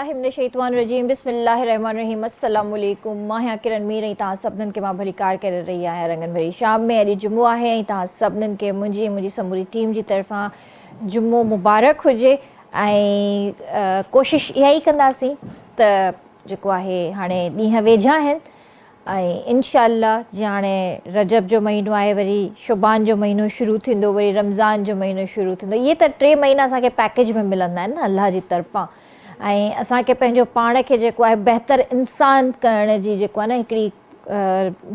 بالله من الشيطان الرجيم بسم الله الرحمن الرحيم السلام عليڪم مان آهيان ڪرن مير ۽ توهان سڀنن کي مان ڀليڪار ڪري رهي آهيان رنگن ڀري شام ۾ اڄ جمعو آهي ۽ توهان سڀنن کي منهنجي ۽ منهنجي سموري ٽيم جي طرفان جمعو مبارڪ هجي ۽ ڪوشش اها ئي ڪنداسين ته جيڪو آهي هاڻي ڏينهن ويجها آهن ۽ انشاء الله جيئن هاڻي رجب جو مهينو آهي وري شعبان جو مهينو شروع ٿيندو وري رمضان جو مهينو شروع ٿيندو اهي ته ٽي مهينا اسان کي پيڪيج ۾ ملندا آهن نه الله جي طرفان ۽ اسان کي پنهنجو پاڻ کي جيڪو آهي بهتر انسان ڪرڻ جي جيڪو آهي نه هڪڙي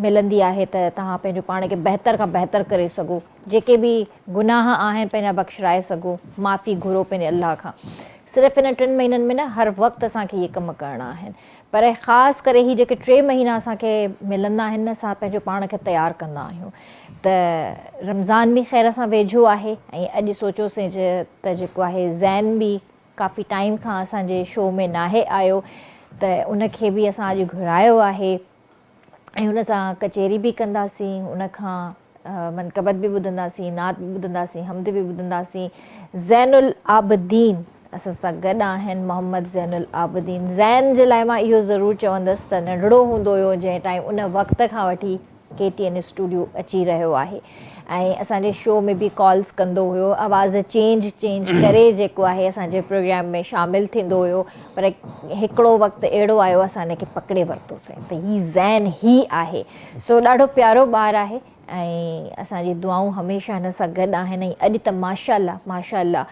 ملندي آهي ته توهان پنهنجو پاڻ کي بهتر کان بهتر ڪري سگهو جيڪي به گناهه آهن پنهنجا بخشرائي سگهو معافي گهرو پنهنجي الله کان صرف هن ٽن مهينن ۾ نه هر وقت اسان کي اهي ڪم ڪرڻا آهن پر خاص ڪري هي جيڪي ٽي مهينا اسان کي ملندا آهن نه اسان پنهنجو پاڻ کي تيار ڪندا آهيون ته رمضان به خير سان ويجهو آهي ۽ اڄ سوچيوسين ته جيڪو آهي زين به ڪافي ٽائيم کان اسان جي شو ۾ ناهي آيو ته ان کي به اسان اڄ گهرايو آهي ۽ هن سان ڪچهري به ڪنداسين ان کان منقبت به ٻڌنداسين، نعت به ٻڌنداسين، حمد به ٻڌنداسين. زين العابدين اسان سان گڏ آهن، محمد زين العابدين. زين جي لاء مان اهو ضرور چوندس ته ننڍڙو هوندو هيو جنهن ٽائيم ان وقت کان وٺي ڪي ٽي اين اسٽوڊيو اچي رهيو آهي ۽ اسان جي شو ۾ به ڪالز ڪندو هيو، آواز چينج چينج ڪري جيڪو آهي اسان جي پروگرام ۾ شامل ٿيندو هيو پر هڪڙو وقت اهڙو آيو اسان هن کي پڪڙي ورتوسين ته هي زين هي آهي. سو ڏاڍو پيارو ٻار آهي ۽ اسان جي دعائون هميشه هن سان گڏ آهن ۽ اڄ ته ماشاء الله ماشاء الله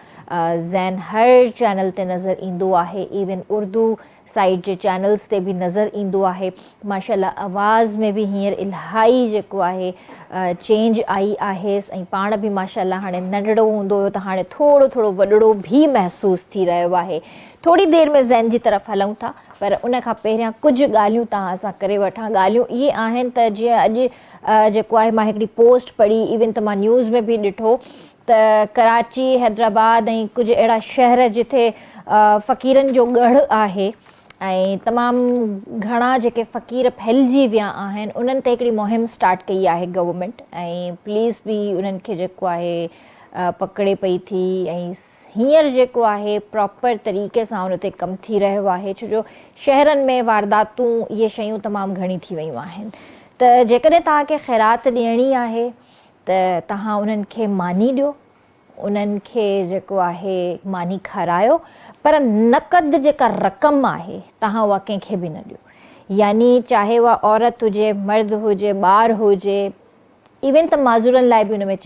زين هر چينل تي نظر ايندو آهي ايون اردو سائيڊ جي چينلز تي به نظر ايندو آهي ماشاء الله آواز ۾ به هينئر الهائي جيڪو آهي چينج آئي آهيس ۽ پاڻ به ماشاء الله هاڻي ننڍڙو هوندو هيو ته هاڻي ٿورو ٿورو وڏڙو به محسوس ٿي رهيو آهي ٿوري دير ۾ زين جي طرف هلون ٿا پر ان کان پهريان ڪجهه ڳالهيون توهان سان ڪري وٺان. ڳالهيون اهي آهن ته جيئن اڄ جيڪو آهي مان هڪڙي پوسٽ پڙهي ايون ته مان نيوز ۾ به ڏٺو ته ڪراچي، حيدرآباد ۽ ڪجهه اهڙا شهر جٿي فقيرن جو ڳڙهه آهي ۽ تمام گهڻا جيڪي فقير ڦهلجي ويا آهن انهن تي هڪڙي مهم اسٽارٽ ڪئي آهي گورنمينٽ ۽ پوليس به انهن کي جيڪو آهي پڪڙي پئي ٿي ۽ هينئر جيڪو آهي پراپر طريقي سان ان تي ڪم ٿي رهيو آهي ڇو جو شهرن ۾ وارداتون اهي شيون تمام گهڻي ٿي ويون آهن ته جيڪڏهن توهان کي خيرات ڏيڻي آهي ته توهان انهن کي ماني ڏيو انهن کي جيڪو آهي ماني کارايو پر نقد جيڪا رقم آهي توهان اها ڪنهن کي به نه ڏيو يعني چاهي اها عورت هجي مرد هجي ٻار هجي ايون ته معذورن لاء به ان ۾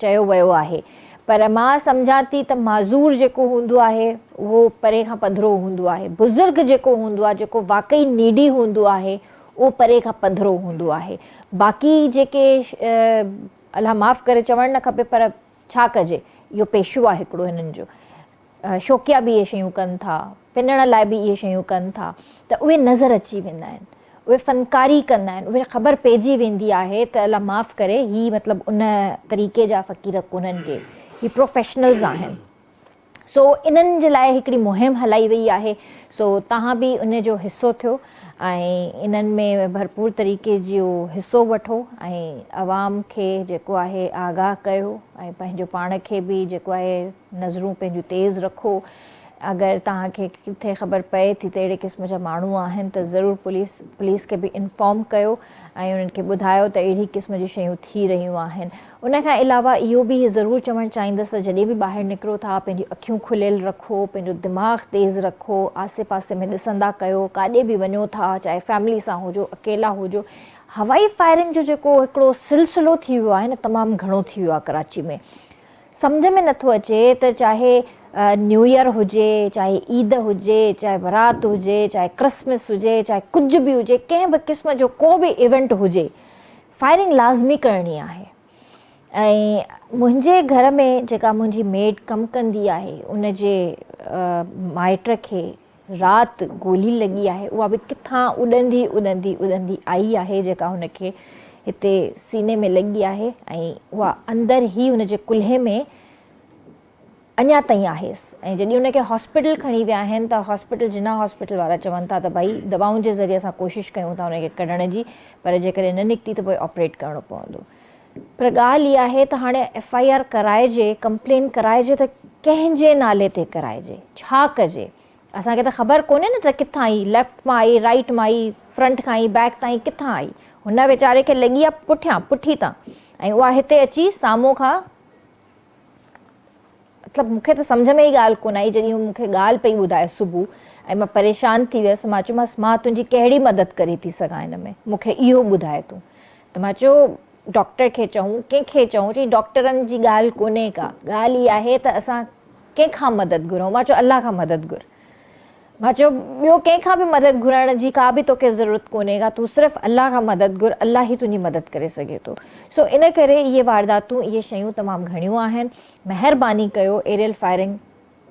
چيو ويو آهي پر مان سمجهان ٿي ته معذور جيڪو هوندو آهي اهو پري کان پڌرو هوندو آهي بزرگ جيڪو هوندو آهي جيڪو واقعي نيڊي هوندو آهي اهو پري کان پڌرو هوندو آهي باقي جيڪي الله معاف ڪري چوڻ نه کپي پر ڇا ڪجي اهو پيشو آهي هڪڙو هنن جو شوقيا به اهي شيون ڪن ٿا، پنڻ لاء به اهي شيون ڪن ٿا ته اهي نظر اچي ويندا آهن، اهي فنڪاري ڪندا آهن، اهي خبر پئجي ويندي آهي ته الله معاف ڪري هي مطلب ان طريقي جا فقير ڪونهن ڪي هي پروفيشنلز آهن. سو انهن جي لاء هڪڙي مهم هلائي وئي آهي سو توهان به ان جو حصو ٿيو ۽ انهن ۾ ڀرپور طريقي جو حصو وٺو ۽ عوام کي جيڪو آهي آگاهه ڪيو ۽ پنهنجو پاڻ کي به جيڪو آهي نظرون پنهنجون تيز رکو اگر توهان کي ڪٿي خبر پئي ٿي ته اهڙي قسم جا ماڻهو آهن ته ضرور پوليس پوليس کي به انفارم ڪيو ۽ انهن کي ٻڌايو ته اهڙي قسم جون شيون ٿي رهيون آهن ان کان علاوه اهو به ضرور چوڻ چاهيندس ته جڏهن به ٻاهر نڪرو ٿا پنهنجون اکيون کليل رکو پنهنجو دماغ تيز رکو آسي پاسي ۾ ڏسندا ڪيو ڪاڏي به وڃو ٿا چاهي فيملي سان هجو اڪيلا هجو هوائي فائرنگ جو جيڪو هڪڙو سلسلو ٿي ويو آهي نه تمام گهڻو ٿي ويو آهي ڪراچي ۾ سمجهه ۾ نٿو اچي ته چاهي نيو ايئر هجي، چاهي عيد هجي، چاهي برات هجي، چاهي ڪرسمس هجي، چاهي ڪجهه به هجي، ڪنهن به قسم جو ڪو به ايونٽ هجي، فائرنگ لازمي ڪرڻي آهي. ۽ منهنجي گهر ۾ جيڪا منهنجي ميڊ ڪم ڪندي آهي، ان جي مائٽ کي رات گولي لڳي آهي اها به ڪٿان اڏندي اڏندي اڏندي آئي آهي جيڪا هن کي هتي سيني ۾ لڳي آهي ۽ اها اندر ئي هن جي ڪلهي ۾ اڃا تائين آهيس ۽ جڏهن هن کي هاسپيٽل کڻي ويا آهن ته هاسپيٽل جناح هاسپيٽل وارا چون ٿا ته ڀائي دوائن جي ذريعي اسان ڪوشش ڪيون ٿا هن کي ڪڍڻ جي پر جيڪڏهن نه نڪتي ته پوء آپريٽ ڪرڻو پوندو پر ڳالهه اها آهي ته هاڻي ايف I R ڪرائجي ڪمپلين ڪرائجي ته ڪنهن جي نالي تي ڪرائجي ڇا ڪجي؟ اسان کي ته خبر ڪونهي نه ته ڪٿان آئي، ليفٽ مان آئي، رائيٽ مان آئي، فرنٽ کان آئي، بيڪ تان آئي، ڪٿان آئي. هن ويچاري کي لڳي آ پٺيان، پٺي تان ۽ اها هتي اچي سامهون کان مطلب مون کي ته سمجهه ۾ ئي ڳالهه ڪونه آئي جڏهن هو مون کي ڳالهه پئي ٻڌائي صبح ۽ مان پريشان ٿي ويس مان چيومانس مان تنهنجي ڪهڙي مدد ڪري ٿي سگهان هن ۾ مون کي اهو ٻڌاء تون ته مان چيو ڊاڪٽر کي چئون ڪنهن کي چئون چئي ڊاڪٽرن جي ڳالهه ڪونهي ڪا ڳالهه اها آهي ته اسان ڪنهن کان مدد گهرون مان چيو الله کان مدد گهر مان چيو، ٻيو ڪنهن کان به مدد گهرڻ جي ڪا به توکي ضرورت ڪونهي ڪا، تون صرف الله کان مدد گهر، الله ئي تنهنجي مدد ڪري سگهي ٿو. سو ان ڪري اهي وارداتون، اهي شيون تمام گهڻيون آهن. مهرباني ڪيو ايريل فائرنگ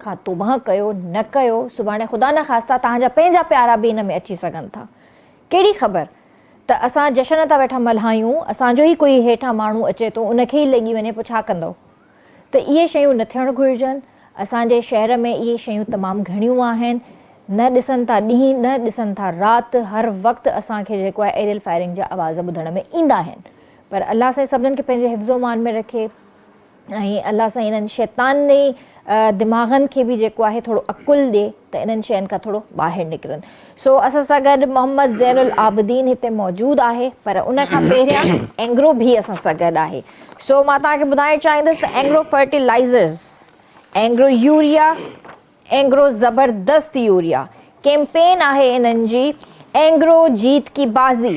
کان توبهه ڪيو، نه ڪيو، سڀاڻي خدا نخواسته توهان جا پنهنجا پيارا به ان ۾ اچي سگهن ٿا. ڪهڙي خبر ته اسان جشن ٿا ويٺا ملهايون، اسان جو ئي ڪوئي هيٺان ماڻهو اچي ٿو، ان کي ئي لڳي وڃي، پوء ڇا ڪندؤ؟ ته اهي شيون نه ٿيڻ گهرجن، اسان جي شهر ۾ اهي شيون تمام گهڻيون آهن، نه ڏسن ٿا ڏينهن نه ڏسن ٿا رات، هر وقت اسان کي جيڪو آهي ايريل فائرنگ جا آواز ٻڌڻ ۾ ايندا آهن، پر الله سائين سڀنن کي پنهنجي حفظ و امان ۾ رکي ۽ الله سائين انهن شيطاني دماغن کي به جيڪو آهي ٿورو عقل ڏي ته انهن شين کان ٿورو ٻاهر نڪرن. سو اسان سان گڏ محمد زين العابدين هتي موجود آهي پر ان کان پهريان اينگرو به اسان سان گڏ آهي. سو مان توهان کي ٻڌائڻ چاهيندس ته Engro fertilisers, Engro urea, Engro زبردست يوريا ڪيمپين آهي انهن جي اينگرو جيت ڪي بازي.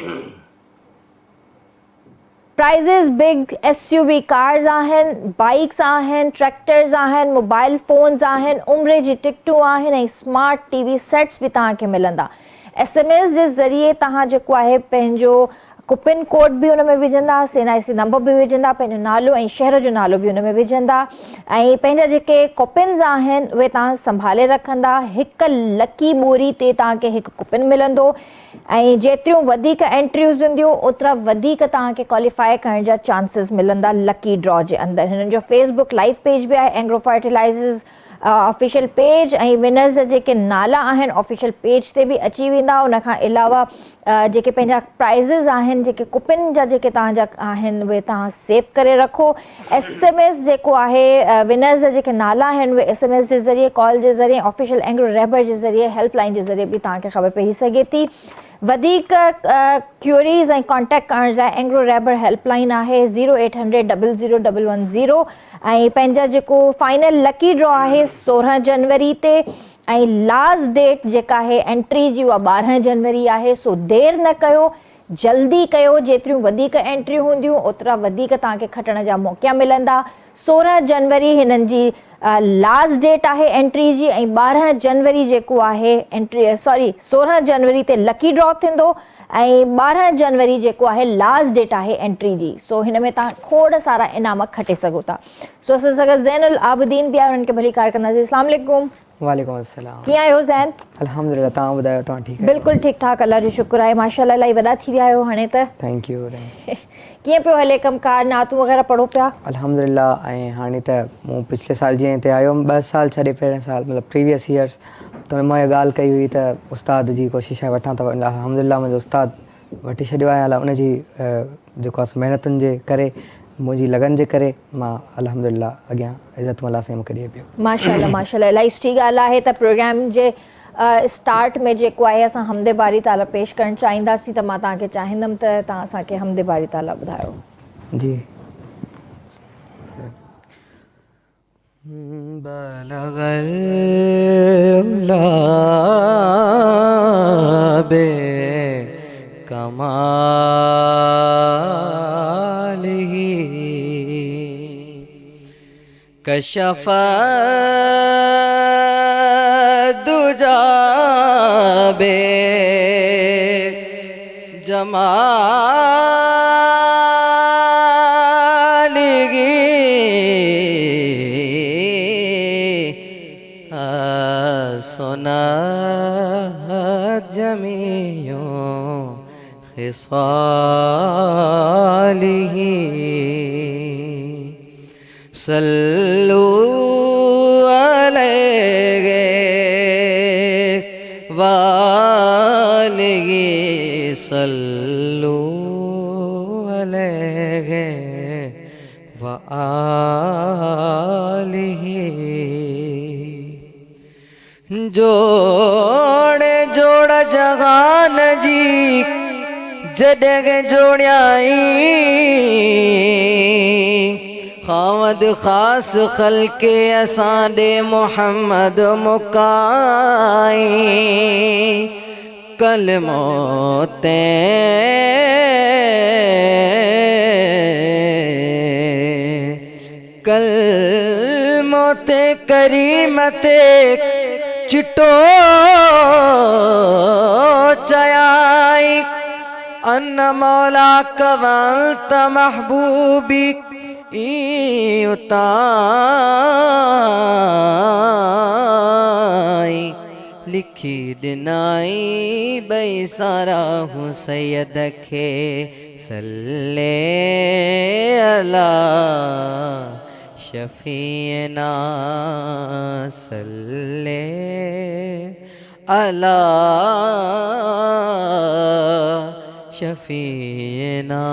Prizes big S U V cars آهن، بائيڪس آهن، ٽريڪٽرز آهن، موبائل فونز آهن، عمري جي ٽڪٽون آهن ۽ سمارٽ ٽي وي سيٽس به توهان کي ملندا. ايس ايم ايس جي ذريعي توهان جيڪو آهي پنهنجو ڪوپن ڪوڊ به ان ۾ وجهندا، سي اين آء سي نمبر به وجهندا، پنهنجو نالو ۽ شهر جو نالو به ان ۾ وجهندا ۽ پنهنجا جيڪي ڪوپنز آهن اهي توهان سنڀالي رکندا. هڪ لڪي ٻوري تي توهان کي هڪ ڪوپن ملندو. ۽ جيتريون وڌيڪ انٽريوز هونديون اوترا وڌيڪ توهان کي ڪواليفائي ڪرڻ جا چانسز ملندا لڪي ڊرا جي اندر هنن جو فيس بڪ لائيو پيج به آهي Engro fertilisers official page ۽ winners جا جيڪي نالا آهن آفيشل پيج تي به اچي ويندا ان کان علاوه جيڪي پنهنجا پرائزز آهن جيڪي ڪوپن جا جيڪي توهان جا آهن اهي توهان سيو ڪري رکو ايس ايم ايس جيڪو آهي ونرز جا جيڪي نالا آهن اهي ايس ايم ايس جي ذريعي ڪال جي ذريعي آفيشل اينگرو رهبر جي ذريعي هيلپ لائن جي ذريعي به توهان کي خبر پئجي سگهي ٿي وڌيڪ ڪيوريز ۽ ڪانٽيڪٽ ڪرڻ جي لاء اينگرو رهبر هيلپ لائن آهي zero eight hundred double zero double one zero ۽ پنهنجا جيڪو فائنل لڪي ڊرا آهي 16 جنوري تي ۽ لاسٽ ڊيٽ جيڪا آهي انٽري جي اها 12 جنوري آهي سو دير نه ڪيو جلدي ڪيو جيتريون وڌيڪ انٽريون هونديون اوترا وڌيڪ توهان کي کٽڻ جا موقعا ملندا. 16 جنوري هنن جي لاسٽ ڊيٽ آهي انٽري جي ۽ 12 جنوري جيڪو آهي انٽري سوري 16 جنوري تي لڪي ڊرا ٿيندو ۽ 12 جنوري جيڪو آهي لاسٽ ڊيٽ آهي انٽري جي سو هن ۾ توهان کوڙ سارا انعام کٽي سگهو ٿا. سو اسان سان گڏ زين العابدين به آهي انهن کي ڀليڪار ڪنداسين. اسلام عليڪم. وعليڪم السلام. ڪيئن آهيو زين؟ الحمدلله توهان ٻڌايو توهان ٺيڪ آهيو؟ بلڪل ٺيڪ ٺاڪ الله جو شڪر آهي ماشاءالله الاهي وڏا ٿي ويا آهيو هاڻي ته. Thank you thank you. ڪيئن پيو هلي ڪم ڪار نعتون وغيره پڙهو پيا؟ الحمدلله ۽ هاڻي ته مون پڇلي سال جيئن هتي آيو هيم ٻه سال ڇڏي پهرين سال مطلب پريويس ايئر ته مان اها ڳالهه ڪئي هئي ته استاد جي ڪوشش آهي وٺان ته الحمدلله منهنجو استاد وٺي ڇڏيو آهي الا ان جي جيڪو آهي سو محنتن جي ڪري منهنجي لگن جي ڪري مان الحمدلله اڳيان عزتون الله سائين مونکي ڏئي پيو. ماشاءالله ماشاءالله الاهي سٺي ڳالهه آهي ته پروگرام جي اسٽارٽ ۾ جيڪو آهي اسان حمد باري تعالي پيش ڪرڻ چاهينداسين ته مان توهان کي چاهيندم ته توهان اسان کي حمد باري تعالي ٻڌايو. جي. بلغ العلا بڪماله ڪشف الدجيٰ بجماله حسنت جميع خصاله صلو عليه واله صلو عليه واله. جوڙي جوڙ جهان جي جڏهن جوڙيائين، خاوند خاص خلقي اسان ڏي محمد مڪائين. ڪلمو تي ڪلمو تي ڪريم تي چٽو چيائين، ان مولاڪ وانت محبوبي اتائين لکي ڏنائين ٻئي ساراهون سيد کي. صلي عليٰ شفيعنا صلي عليٰ شفيعنا.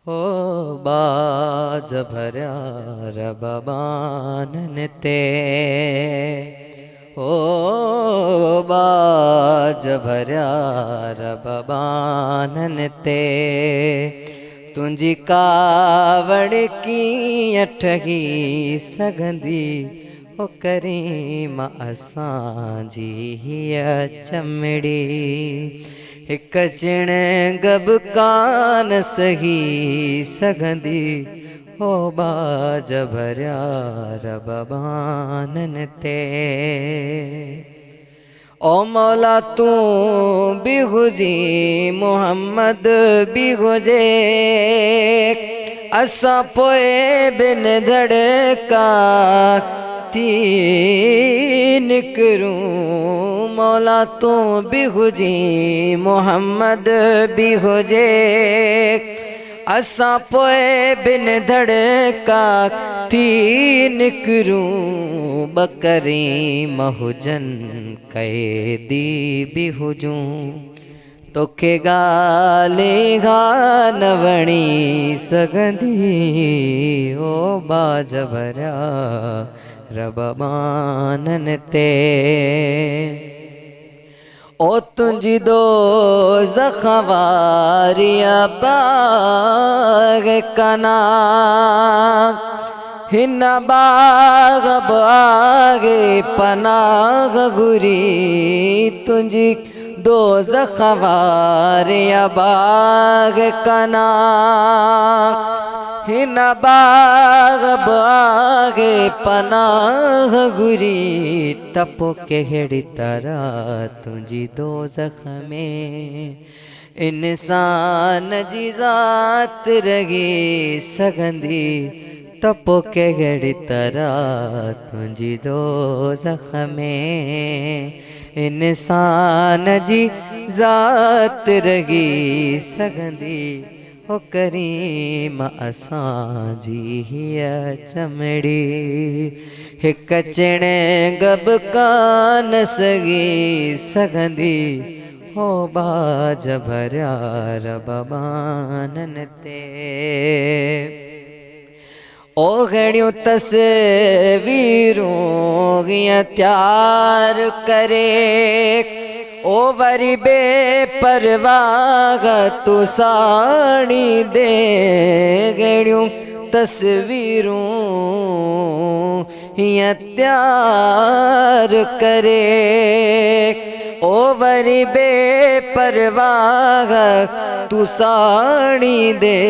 او ٻاجهه ڀريا رب ٻانهن تي، او ٻاجهه ڀريا رب ٻانهن تي، تنهنجي ڪاوڙ ڪيئن ٺهي سگهندي، او ڪريم اسان جي هيء چمڙي هڪ چڻنگ به ڪانه سهي سگهندي، او ٻاجهه ڀريا رب ٻانهن تي. او مولا تون به هجين محمد به هجي، اسان پوء به نڌڙڪا ٿي نڪرون. مولا تون به هجين محمد به هجي، اسان پوء به نڌڙڪا ٿي نڪرون. ٻه ڪريم هجن قيدي به هجون، توکي ڳالهه اها نه وڻي سگهندي، او ٻاجهه ڀريا رب ٻانهن تي. او تنهنجي دوزخ واري باغ ڪنا، هن باغ به آهي پناهه گهري. تنهنجي دوزخ واري باغ ڪنا، هن باغ به آهي پناهه گهري، ته پوء ڪهڙي طرح تنهنجي دوزخ ۾ انسان جي ذات رهي سگهندي، ته پوء ڪهڙي طرح تنهنجي دوزخ ۾ انسان جي ذات رهي سگهندي، او ڪريم اسان جي هيء چمڙي هڪ چڻنگ به ڪانه سهي سگهندي، او ٻاجهه ڀريا رب ٻانهن تي. او گهڻيون تصويرون هيئن تيار ڪري، او وري بي پرواهه تون ساڙيندي. گهڻيون تصويرون هيئن تيار ڪري، او وري بي پرواهه تون ساڙيندي.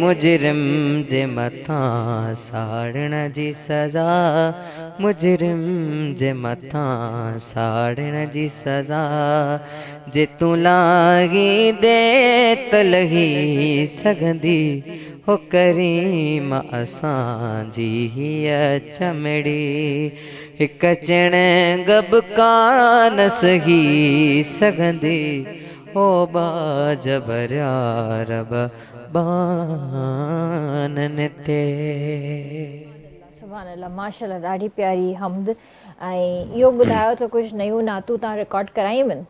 مجرم جي مٿان ساڙڻ جي سزا، مجرم جي مٿان ساڙڻ جي سزا، جي تون لاهيندي ته لهي سگهندي، او ڪريم اسان جي هيء چمڙي هڪ چڻنگ به ڪانه سهي سگهندي، او ٻاجهه ڀريا رب ٻانهن تي. سبحان الله ماشاءالله ڏاڍي پياري حمد. ۽ اهو ٻڌايو ته ڪجهه نيون نعتون توهان رڪارڊ ڪرايون آهن؟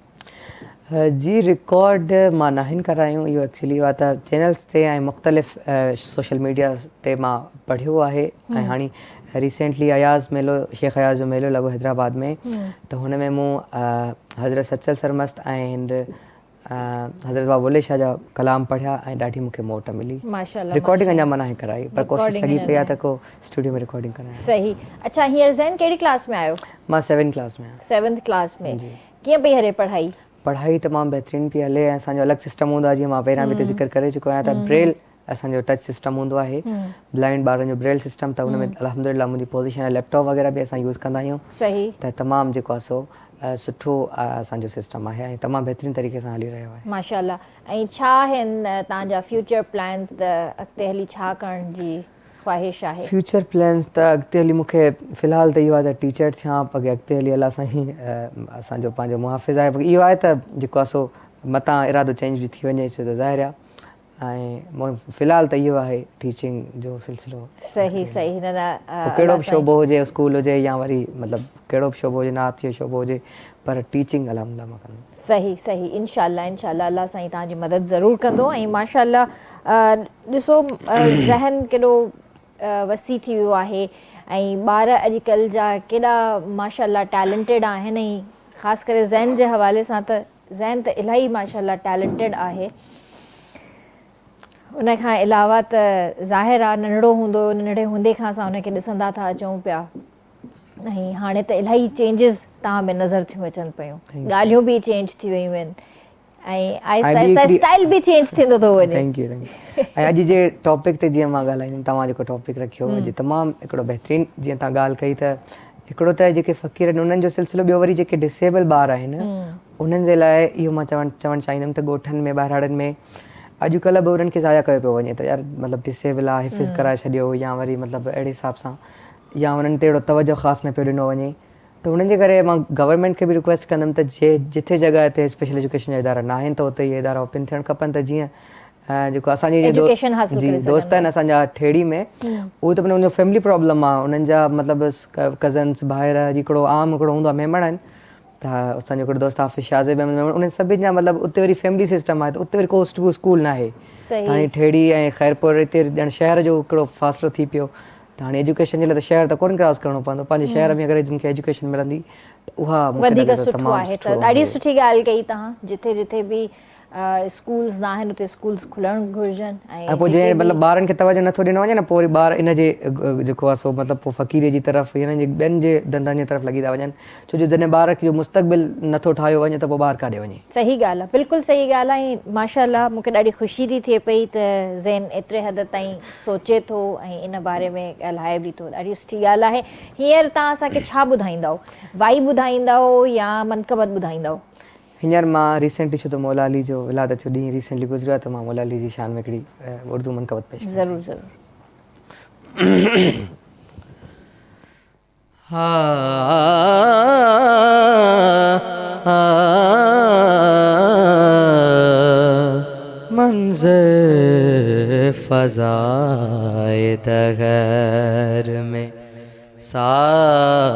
جي رڪارڊ مان ناهن ڪرايون، اهو ايڪچولي اها ته چينلز تي ۽ مختلف سوشل ميڊيا تي مان پڙهيو آهي ۽ هاڻي ريسينٽلي اياز ميلو شيخ اياز جو ميلو لڳو حيدرآباد ۾ ته هن ۾ مون حضرت سچل سرمست ۽ هند حضرت بابا بلهي شاهه جا ڪلام پڙهيا ۽ ڏاڍي مون کي موٽ ملي. ماشاءالله رڪارڊنگ اڃا مان ناهي ڪرائي پر ڪوشش لڳي پئي آهي ته ڪو اسٽوڊيو ۾ رڪارڊنگ ڪرايان. صحيح اڇا هينئر زين ڪهڙي ڪلاس ۾ آهيو؟ مان سيونٿ ڪلاس ۾ آهيان. سيونٿ ڪلاس ۾ ڪيئن پئي هلي پڙهائي؟ پڙهائي تمام بهترين پئي هلي ۽ اسان جو الڳ سسٽم هوندو آهي جيئن مان پهريان به هتي ذڪر ڪري چڪو آهيان ته بريل اسان جو ٽچ سسٽم هوندو آهي بلائنڊ ٻارن جو بريل سسٽم ته ان ۾ الحمدلله منهنجي پوزيشن آهي ليپ ٽاپ وغيره به اسان يوز ڪندا آهيون ته تمام جيڪو آهي سو سٺو اسان جو سسٽم آهي ۽ تمام بهترين طريقي سان هلي رهيو آهي. ماشاءالله ۽ ڇا آهن توهان جا فيوچر پلانز ته اڳتي هلي ڇا ڪرڻ جي خواهش آهي؟ فيوچر پلانز ته اڳتي هلي مون کي في الحال ته اهو آهي ته ٽيچر ٿيان باقي اڳتي هلي الله سائين اسان جو پنهنجو محافظ آهي باقي اهو آهي ته جيڪو آهي سو متان ارادو چينج به ٿي وڃي ڇو ته ظاهر آهي ۽ في الحال ته اهو آهي ٽيچنگ جو سلسلو. صحيح صحيح نه نه پوء ڪهڙو به شعبو هجي اسڪول هجي يا وري مطلب ڪهڙو به شعبو هجي نعت جو شعبو هجي پر ٽيچنگ الحمدلله مان ڪندم. صحيح صحيح انشاء الله انشاء الله الله سائين توهان جي مدد ضرور ڪندو ۽ ماشاء الله ڏسو ذهن ڪيڏو وسيع ٿي ويو آهي ۽ ٻار اڄڪلهه جا ڪيڏا ماشاء الله ٽيلنٽيڊ آهن ۽ خاص ڪري ذهن جي حوالي سان ته زين ته الاهي ماشاء الله ٽيلنٽيڊ آهي ان کان علاوه ته ظاهر آ ننڍڙو هوندو هيو ننڍڙي هوندي کان اسان ان کي ڏسندا ٿا اچون پيا ۽ هاڻي ته الاهي چينجز توهان ۾ نظر ٿيون اچن پيون ڳالهيون به چينج ٿي ويون آهن ۽ آهستي آهستي اسٽائل به چينج ٿيندو ٿو وڃي. Thank you thank you ۽ اڄ جي ٽاپڪ تي جيئن مان ڳالهائيندم توهان جيڪو ٽاپڪ رکيو اڄ تمام هڪڙو بهترين جيئن توهان ڳالهه ڪئي ته هڪڙو ته جيڪي فقير آهن انهن جو سلسلو ٻيو وري جيڪي ڊسيبل ٻار آهن انهن جي لاء اهو مان چوڻ چوڻ چاهيندم ته ڳوٺن ۾ ٻهراڙين ۾ اڄڪلهه به انهن کي ضايع ڪيو پيو وڃي ته يار مطلب ڊسيبل آهي حفظ ڪرائي ڇڏيو يا وري مطلب اهڙي حساب سان يا انهن تي اهڙو توجه خاص نه پيو ڏنو وڃي ته انهن جي ڪري مان گورنمينٽ کي به رڪويسٽ ڪندم ته جي جٿي جڳهه تي اسپيشل ايجوڪيشن جا ادارا ناهن ته اتي اهي ادارا اوپن ٿيڻ کپن ته جيئن جيڪو اسان جي جي دوست آهن اسان جا ٺيڙهي ۾ اهو ته انهن جو فيملي پرابلم آهي انهن جا مطلب ڪزنس ڀائر جي هڪڙو عام هڪڙو هوندو آهي ميمڻ آهن ته اسان جو هڪڙو دوست حافظ شاهزيب احمد ميمڻ انهن سڀني جا مطلب اتي وري فيملي سسٽم آهي ته اتي وري ڪو اسڪول ناهي هاڻي ٺيڙهي ۽ خيرپور اتي ڄڻ شهر جو هڪڙو فاصلو ٿي پيو ته هاڻي ايجوڪيشن جي لاء ته شهر ته ڪونه ڪراس ڪرڻو پوندو پنهنجي شهر ۾ اگر جن کي ايجوڪيشن ملندي ته اها مون کي وڌيڪ سٺو آهي ته ڏاڍي سٺي ڳالهه ڪئي توهان جٿي جٿي به اسڪولز ناهن اتي اسڪولز کلڻ گهرجن ۽ پوء جنهن مطلب ٻارن کي توجه نٿو ڏنو وڃي نه پوء وري ٻار ان جي جيڪو آهي سو مطلب پوء فقيري جي طرف يا انهن جي ٻين جي ڌنڌن جي طرف لڳي ٿا وڃن ڇو جو جڏهن ٻار جو مستقبل نٿو ٺاهيو وڃي ته پوء ٻار ڪاڏي وڃي. صحيح ڳالهه آهي بلڪل صحيح ڳالهه آهي ۽ ماشاء الله مون کي ڏاڍي خوشي ٿي ٿئي پئي ته زين ايتري حد تائين سوچي ٿو ۽ ان باري ۾ ڳالهائي به ٿو ڏاڍي سٺي ڳالهه آهي هينئر توهان اسان کي ڇا ٻڌائيندؤ وائي ٻڌائيندؤ يا منقبت ٻڌائيندؤ. هينئر مان ريسينٽلي ڇو ته مولا علي جو ولادت جو ڏينهن ريسينٽلي گذريو آهي ته مان مولا علي جي شان ۾ هڪڙي اردو منقبت پيش ڪرڻ ضرور ضرور. منظر فضائي دهر ۾ سارا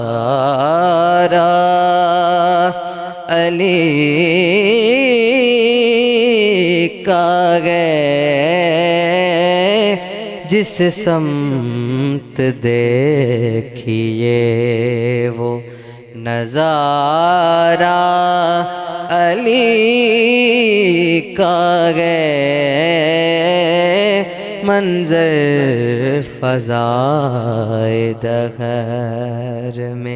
علي کا گئي جس سمت ديکيئي وہ نظارا علي کا گئي منظر فضائي دهر ۾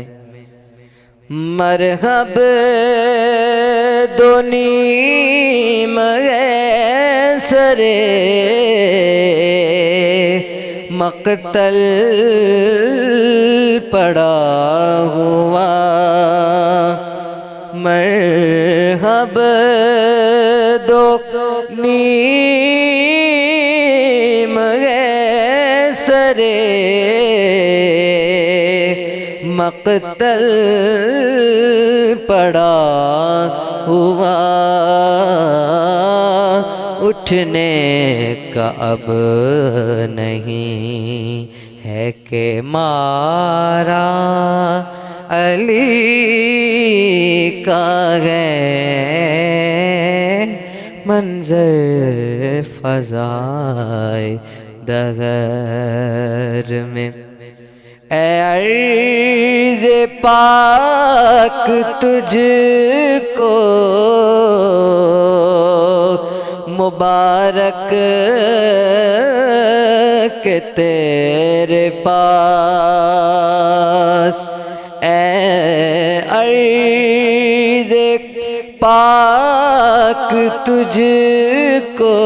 مرحب دو نيم سري مقتل پڙا هوا مرحب دو نيم سري مقتل پڙا هوا اٺني کا اب نهين هي ڪي مارا علي کا هي منظر فضائي دهر ۾ اي عرض پاڪ تجھ ڪو مبارڪ ڪه تيري پاس اي عرض پاڪ تجھ ڪو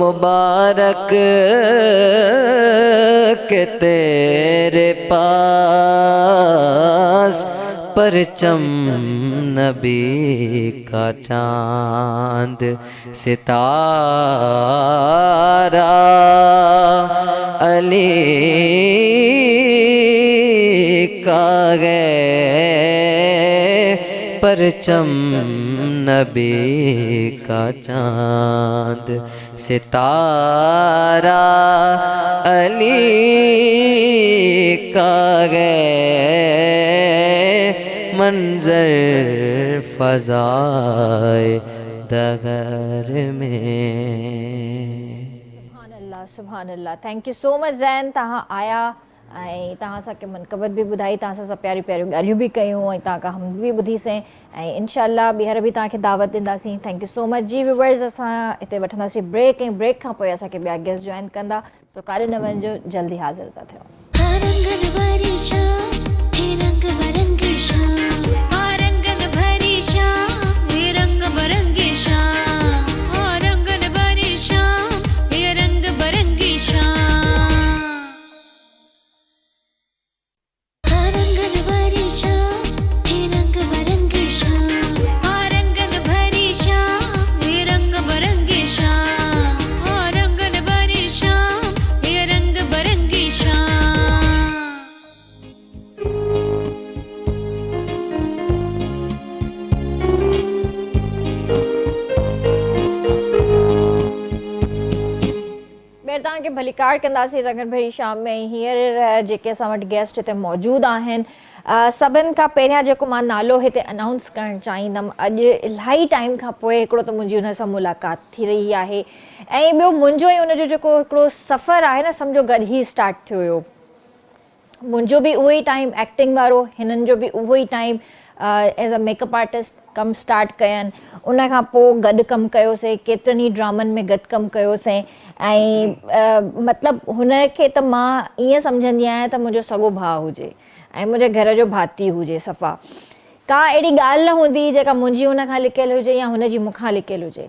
مبارڪ ڪه تيري پاس پرچم نبي ڪا چاند ستارا علي ڪا هي پرچم نبي ڪا چاند ستارا علي ڪا هي منظر فضائي دهر ۾. سبحان الله سبحان الله thank you so much Zain توهان آيا ۽ توهان اسان کي منقبت به ٻڌائي توهان سان اسان پياريون پياريون ڳالهيون به ڪيون ۽ توهان کان حمد به ٻڌي سين ۽ انشاء الله ٻيهر به توهان کي دعوت ڏينداسين thank you سو مچ جي ويورز اسان هتي وٺنداسين بريڪ ۽ بريڪ کان پوء اسان کي ٻيا گيسٽ جوائن ڪندا سو ڪاڏي نه وڃجو جلدي حاضر ٿا ٿيون. ها رنگن ڀري شام هي رنگ برنگي شام. ها رنگن ڀري شام هي رنگ برنگي شام. ها رنگن ڀري شام هي رنگ برنگي شام. ٻيهر توهان کي ڀليڪار ڪنداسين رنگن ڀري شام ۾ هينئر جيڪي اسان وٽ گيسٽ هتي موجود آهن سڀن کان پهريان جيڪو مان نالو هتي انائونس ڪرڻ چاهيندم اڄ الاهي ٽائيم کان پوء هڪڙو ته منهنجي ان سان ملاقات ٿي رهي آهي ۽ ٻيو منهنجو ۽ ان جو جيڪو هڪڙو سفر آهي نه سمجهو گڏ ئي اسٽارٽ ٿيو هيو منهنجو به اهو ئي ٽائيم ايڪٽنگ وارو هنن جو به اهو ئي time as a make up artist ڪم اسٽارٽ ڪين ان کان پوء گڏ ڪم ڪيوسين ڪيترن ئي ڊرامن ۾ گڏ ڪم ڪيوسين ۽ مطلب هن کي ته مان ائين سمجهندي آهيان ته منهنجو سڳو ڀاء هجي ۽ منهنجي گهر جو ڀاتي هجي صفا ڪا اهڙي ڳالهه نه هوندي هئي جيڪا منهنجي هن کان لڪيل هجي يا هن جي مون کان لڪيل هجي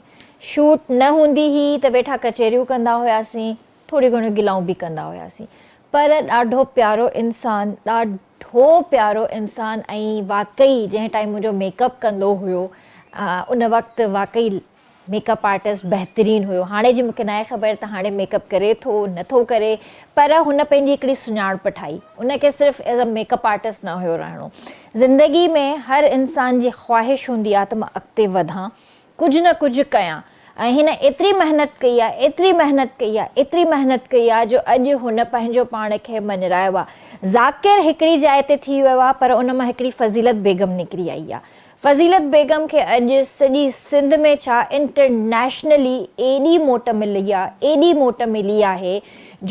شوٽ نه هوندي هئي ته ويٺا ڪچهريون ڪندا هياسين ٿوريون گهڻيون گلائون به ڪندا هياسين پر ڏاڍو پيارو انسان ڏاڍو پيارو انسان ۽ واقعي جنهن ٽائيم منهنجو ميڪ اپ ڪندو هيو ان وقت واقعي ميڪ اپ آرٽسٽ بهترين هيو هاڻي جي مونکي ناهي خبر ته هاڻي ميڪ اپ ڪري ٿو نه ٿو ڪري پر هن پنهنجي هڪڙي سڃاڻپ ٺاهي ان کي صرف as a make up artist نه هيو رهڻو زندگي ۾ هر انسان جي خواهش هوندي آهي ته مان اڳتي وڌان ڪجهه نه ڪجهه ڪيان ۽ هن ايتري محنت ڪئي آ، ايتري محنت ڪئي آ، ايتري محنت ڪئي آ جو اڄ هن پنهنجو پاڻ کي مڃرايو آ. ذاڪر هڪڙي جاء تي ٿي ويو آ پر ان مان هڪڙي فضيلت بيگم نڪري آئي آ. فضيلت بيگم کي اڄ سڄي سنڌ ۾ ڇا انٽرنيشنلي ايڏي موٽ ملي آ، ايڏي موٽ ملي آهي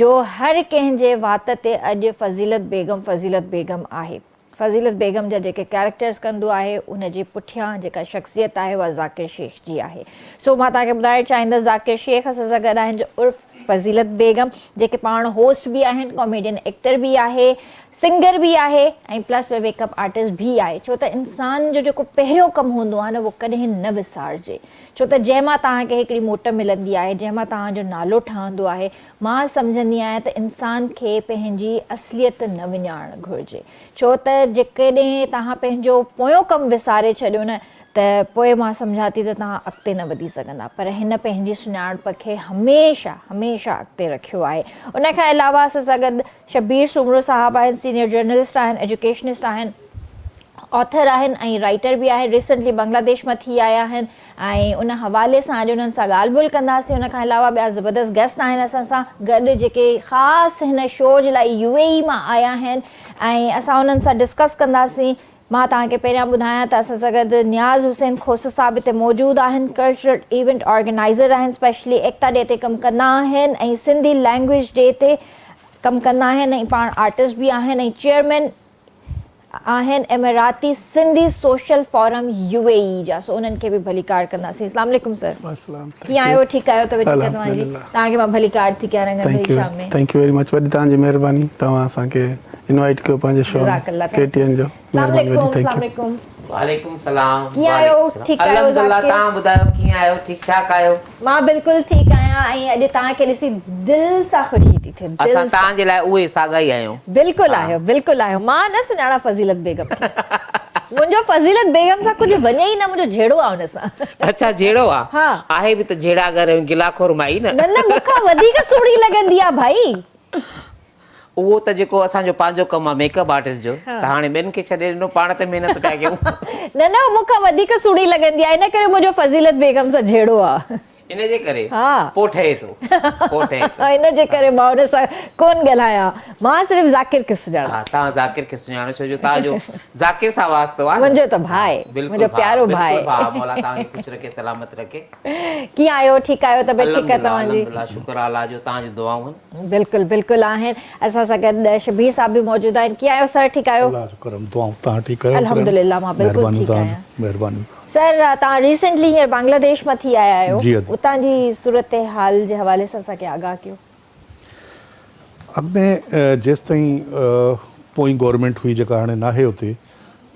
جو هر ڪنهن جي وات تي اڄ فضيلت بيگم فضيلت بيگم آهي. فضيلت بيگم جا جيڪي ڪيريڪٽرز ڪندو آهي ان جي پٺيان جيڪا شخصيت آهي اها ذاڪر شيخ جي آهي سو مان توهان کي ٻڌائڻ چاهيندس ذاڪر شيخ اسان سان گڏ آهن جو عرف فضيلت بيگم جيڪي پاڻ هوسٽ به آهن ڪاميڊين ايڪٽر به آهي سنگر به آهي ۽ پلس ۾ ميڪ اپ آرٽسٽ به آهي ڇو ته انسان جو جيڪو پهريون ڪم هوندو آهي نه اهو ڪڏهن نه وسارجي ڇو ته جنهن مان توهان کي هڪڙي موٽ ملندي آهي جنهن مان توهان جو نالو ٺهندو آهي مان سمجهندي آهيان ته انسان کي پنهنجي اصليت نه وڃائڻ گهرجي، ڇو ته جيڪڏهن توهان پنهنجو پويون ڪم وساري ڇڏيو نه ته پوء مان سمجهان ٿي ته توهان اڳتي نه وڌي سگهندا، پر هن پنهنجي سڃاڻپ کي هميشه هميشه اڳتي رکيو آهي. ان کان علاوه اسان سان گڏ شبير سومرو صاحب آهن، سينيئر جرنلسٽ آهن، ايجوڪيشنسٽ آهن، آٿر آهن ۽ رائيٽر به آهن، ريسنٽلي بنگلاديش مان ٿي آيا آهن. ۽ ان حوالي سان اڄ انهن سان ڳالهه ٻولهه ڪنداسين ان کان علاوه ٻيا زبردست گيسٽ آهن اسان سان گڏ جيڪي خاص هن شو جي لاء يو اي اي مان آيا آهن ۽ اسان انهن سان ڊسڪس ڪنداسين مان توهان کي پهريان ٻڌايان ته اسان سان گڏ نياز حسين کوسو صاحب هتي موجود آهن ڪلچرل ايونٽ آرگنائزر آهن اسپيشلي ايڪتا ڊي تي ڪم ڪندا آهن ۽ سنڌي لينگويج ڊي تي ڪم ڪندا آهن ۽ پاڻ آرٽسٽ به آهن ۽ چيئرمين آهن اماراتي Sindhi social forum U A E جا سو انهن کي به ڀليڪار ڪنداسين. اسلام عليڪم سر. وعليڪم ڪيئن آهيو ٺيڪ آهيو طبيعت ٺيڪ آهي توهان جي توهان کي مان ڀليڪار ٿي ڪيان رنگن ڀري شام ۾. Thank you very much وڏي توهان جي مهرباني توهان اسان کي انوائيٽ ڪيو پنهنجي شو ۾ ڪي ٽي اين جو مهرباني وڏي thank you. وعليڪم سلام ڪيئن آهيو ٺيڪ آهيو الحمدلله توهان ٻڌايو ڪيئن آهيو ٺيڪ ٺاڪ آهيو. مان بلڪل ٺيڪ آهيان ۽ اڄ توهان کي ڏسي دل سان خوشي ٿي ٿئي دل اسان توهان جي لاء اهي ساڳا ئي آهيون. بلڪل آهيو بلڪل آهيو مان نه سڃاڻان فضيلت بيگم کي منهنجو فضيلت بيگم سان ڪجهه وڃي ئي نه منهنجو جهيڙو آهي ان سان. اڇا جهيڙو آ ها. آهي به ته جهيڙا گر ۽ گلا خور مائي نه. نه نه مون کان وڌيڪ سهڻي لڳندي آ ڀائي. اهو ته جيڪو اسان جو پنهنجو ڪم آ ميڪ اپ آرٽسٽ جو ته هاڻي ٻين کي ڇڏي ڏنو پاڻ تي محنت پيا ڪيون. نه نه مون کان وڌيڪ سهڻي لڳندي آ ان ڪري منهنجو فضيلت بيگم سان جهيڙو آ. ان جي ڪري ها پوء ٺهي ٿو پوء ٺهي ٿو. ان جي ڪري مان ان سان ڪون ڳالهايان مان صرف ذاڪر کي سڃاڻان. ها توهان ذاڪر کي سڃاڻو ڇو جو توهان جو ذاڪر سان واسطو آ نه. منهنجو ته ڀاء منهنجو پيارو ڀاء. بلڪل ڀاء مولا توهان کي خوش رکي سلامت رکي. ڪيئن آهيو ٺيڪ آهيو طبيعت ٺيڪ آهي توهان جي. الحمدلله شڪر آ الله جو توهان جون دعائون آهن. بلڪل بلڪل آهن اسان سان گڏ شبير صاحب به موجود آهن ڪيئن آهيو سر ٺيڪ آهيو. الله جو ڪرم دعائون توهان ٺيڪ آهيو الحمدلله مان بلڪل ٺيڪ آهيان. مهرباني سر توهان ريسنٽلي هينئر بنگلاديش مان ٿي آيا آهيو جي ادي اتان جي صورتحال جي حوالي سان اسان کي آگاهه ڪيو. اڳ ۾ جيستائين پوئين گورنمينٽ هئي جيڪا هاڻي ناهي اتي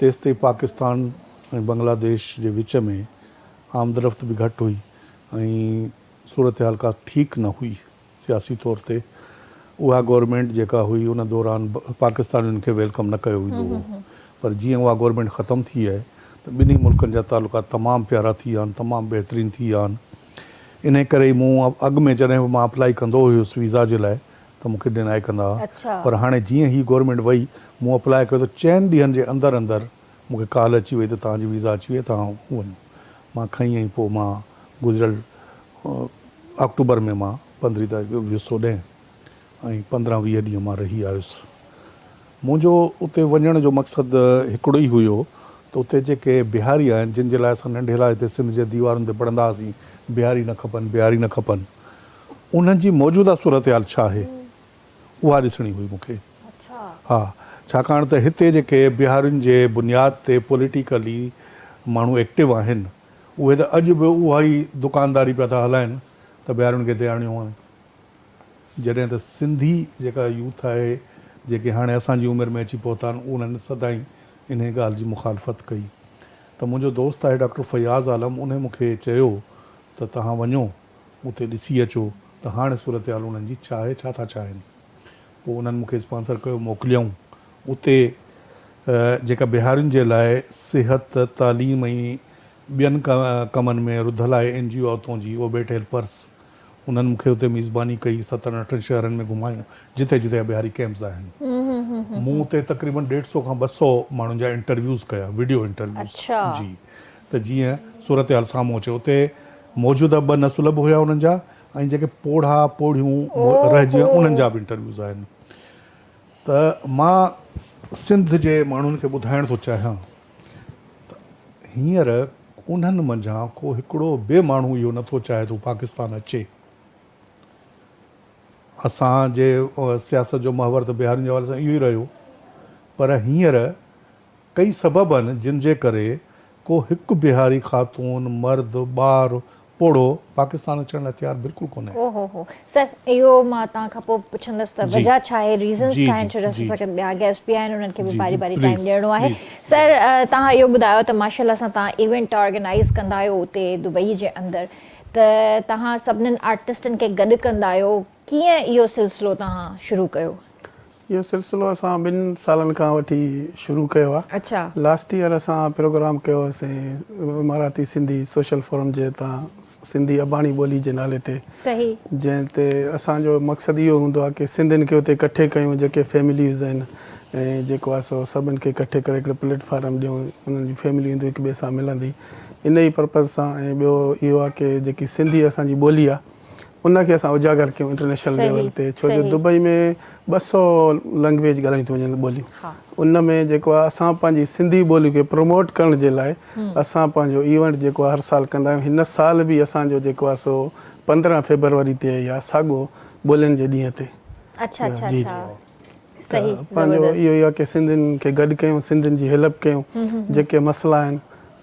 تيستائين پاڪستان ۽ بنگلاديش جي وچ ۾ آمد رفت به گهٽ هئي ۽ صورتحال ڪا ٺيڪ نه هئي سياسي طور تي اها گورنمينٽ جيڪا هئي ان دوران پاڪستانين کي welcome نه ڪيو ويندو هو پر جيئن اها گورنمينٽ ختم ٿي آهي ته ٻنهي ملڪن جا تعلقات تمام پيارا ٿي ويا آهن تمام بهترين ٿي ويا آهن انهي ڪري ئي مون اڳ ۾ جڏهن به مان اپلائي ڪندو هيس ويزا جي لاء ته مون کي ڊينائي ڪندا هئا پر هاڻي جيئن هي گورنمينٽ وئي مون اپلائي ڪيو ته چئن ڏينهن جي اندر اندر مون کي ڪال اچي وئي ته توهان جي ويزا اچي وئي توهان وڃو. مان کنئي ۽ پوء مان گذريل آڪٽوبر ۾ مان پندرهين تاريخ ويس هوڏهن ۽ 15 20 ڏينهن مان رهي آيس. منهنجو اتي وڃڻ جو مقصد هڪڙو ئي هيو ته اتي جيڪي بهاري آهن جن جي لاء اسان ننڍي لاء هتي سنڌ جي ديوارن تي پڙهندا هئاسين بهاري نه کپن بهاري نه کپن انهن جي موجوده صورتحال ڇا آهي؟ اها ڏسڻي هئي مون کي. ها ڇاڪاڻ ته هتي جيڪي بهارين جي بنياد تي پوليٽيڪلي ماڻهو ايڪٽو آهن اهي ته اڄ به اها ئي دڪانداري پيا ٿا هلائن ته بهارين کي هتي آڻيو آهي. جڏهن ته سنڌي جيڪا يوٿ آهي جيڪي هاڻي اسان جي عمر ۾ اچي پهتا آهن انهن سدائين انهي ڳالهه جي مخالفت ڪئي ته منهنجو دوست آهي ڊاڪٽر فياض عالم انهي مون کي چيو ته توهان وڃو اتي ڏسي اچو ته هاڻ صورتحال انهن جي ڇا آهي، ڇا ٿا چاهين. پوء انهن مون کي اسپانسر ڪيو، موڪليائون. اتي جيڪا بهارين جي لاء صحت، تعليم ۽ ٻين ڪمن ۾ رڌل آهي اين جي او اتون جي اوبيٽ هيلپرس، انهن مون کي اتي ميزباني ڪئي، ستن اٺن شهرن ۾ گهمايون، جتي جتي بهاري ڪئمپس آهن. مون اتي تقريبن ڏيڍ سو کان 200 ماڻهن جا انٽرويوز ڪيا، وڊيو انٽرويوز، جي ته جيئن صورتحال سامهون اچي. اتي موجوده ٻه نسل به هيا انهن جا ۽ جيڪي پوڙها پوڙهيون رهجي ويا انهن جا به انٽرويوز آهن ته مان سنڌ جي ماڻهن کي ٻڌائڻ ٿو چاهيان ته هينئر انهن منجهان ڪو هڪڙو به ماڻهو اهو نٿو چاهي ته هو پاڪستان اچي. اسان جي سياست جو محور ته بهارين جي حوالي سان اهو ئي رهيو پر هينئر ڪئي سبب آهن جن جي ڪري ڪو هڪ بهاري خاتون، مرد، ٻار، پوڙهو پاڪستان اچڻ لاء تيار بلڪل ڪونهي. او هو هو سر اهو مان توهان کان پوء پڇندس ته وجه ڇا آهي ريزنس ڇا آهن ڇو جو اسان سان گڏ ٻيا گيسٽ به آهن انهن کي به باري باري ٽائيم ڏيڻو آهي سر توهان اهو ٻڌايو ته ماشاءالله سان توهان ايونٽ آرگنائيز ڪندا آهيو اتي دبئي جي اندر ته توهان سڀنن آرٽسٽن کي گڏ ڪندا آهيو ڪيئن اهو سلسلو توهان شروع ڪيو؟ اهو سلسلو اسان ٻن سالن کان وٺي شروع ڪيو آهي. لاسٽ ايئر اسان پروگرام ڪيو هوسين اماراتي سنڌي سوشل فورم جي هتان سنڌي اباڻي ٻولي جي نالي تي جنهن تي اسان جو مقصد اهو هوندو آهي ڪي سنڌين کي اتي ڪٺي ڪيون جيڪي فيمليز آهن ۽ جيڪو آهي سو سڀن کي ڪٺي ڪري هڪڙو پليٽ فارم ڏيون انهن جون فيمليون اينديون هڪ ٻئي سان ملندي ان ئي پرپز سان ۽ ٻيو اهو آهي ڪي جيڪي سنڌي اسان جي ٻولي آهي ان کي اسان اجاگر ڪيون انٽرنيشنل ليول تي ڇو جو دبئي ۾ 200 لنگويج ڳالهايون ٿيون وڃن ٻوليون ان ۾ جيڪو آهي اسان پنهنجي سنڌي ٻولي کي پروموٽ ڪرڻ جي لاء اسان پنهنجو ايونٽ جيڪو آهي هر سال ڪندا آهيون هن سال به اسان جو جيڪو آهي سو 15 فيبروري تي آهي ساڳو ٻولين جي ڏينهن تي. اڇا اڇا جي اڇا جي صحيح ته پنهنجو زبردست اهو ئي آهي ڪي سنڌين کي گڏ ڪيون سنڌين جي هيلپ ڪيون جيڪي مسئلا آهن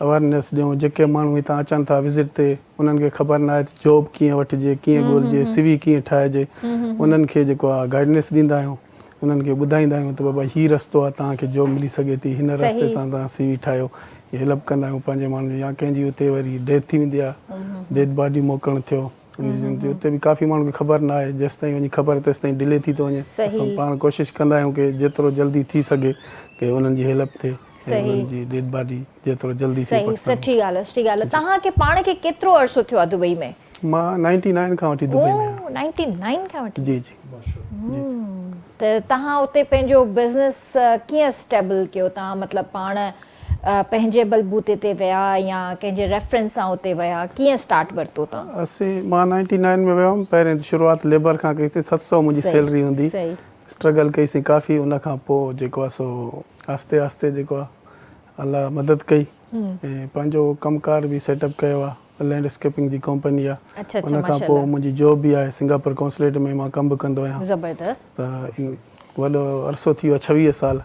اويرنيس ڏيون جيڪي ماڻهو هتان اچن ٿا وزٽ تي انهن کي خبر ناهي ته جاب ڪيئن وٺجي ڪيئن ڳولجي سي وي ڪيئن ٺاهجي انهن کي جيڪو آهي گائيڊنس ڏيندا آهيون انهن کي ٻڌائيندا آهيون ته بابا هي رستو آهي توهان کي جاب ملي سگهي ٿي هن رستي سان توهان سي وي ٺاهيو هيلپ ڪندا آهيون پنهنجي ماڻهن جي يا ڪنهن جي اتي وري ڊيٿ ٿي ويندي آهي ڊيڊ باڊي موڪلڻ ٿيو اتي به ڪافي ماڻهن کي خبر نه آهي جيستائين وڃي خبر تيستائين ڊلي ٿي ٿو وڃي اسان پاڻ ڪوشش ڪندا آهيون ڪي جيترو جلدي ٿي سگهي ڪي انهن جي هيلپ ٿئي ۽ انهن جي ڊيڊ باڊي جيترو جلدي ٿئي صحيح سٺي ڳالهه آهي سٺي ڳالهه آهي توهان کي پاڻ کي ڪيترو عرصو ٿيو آهي دبئي ۾؟ مان نائنٽي نائن کان وٺي دبئي ۾ آهيان. او نائنٽي نائن کان وٺي. جي جي جي جي. ته توهان اتي پنهنجو بزنس ڪيئن اسٽيبل ڪيو توهان مطلب پاڻ پنهنجي بلبوتي تي ويا يا ڪنهن جي ريفرنس سان اتي ويا ڪيئن اسٽارٽ ورتو توهان؟ اسين مان نائنٽي نائن ۾ ويو هيم پهرين ته شروعات ليبر کان ڪئي سين 700 منهنجي سيلري هوندي اسٽرگل ڪئي سين ڪافي ان کان پوء جيڪو آهي سو آهستي آهستي جيڪو آهي الله مدد ڪئي ۽ پنهنجو ڪم ڪار به سيٽ اپ ڪيو آهي لينڊ اسڪيپنگ جي ڪمپني آهي ان کان پوء منهنجي جاب به آهي سنگاپور قونصليٽ ۾ مان ڪم به ڪندو آهيان زبردست ته وڏو عرصو ٿي ويو آهي 26 سال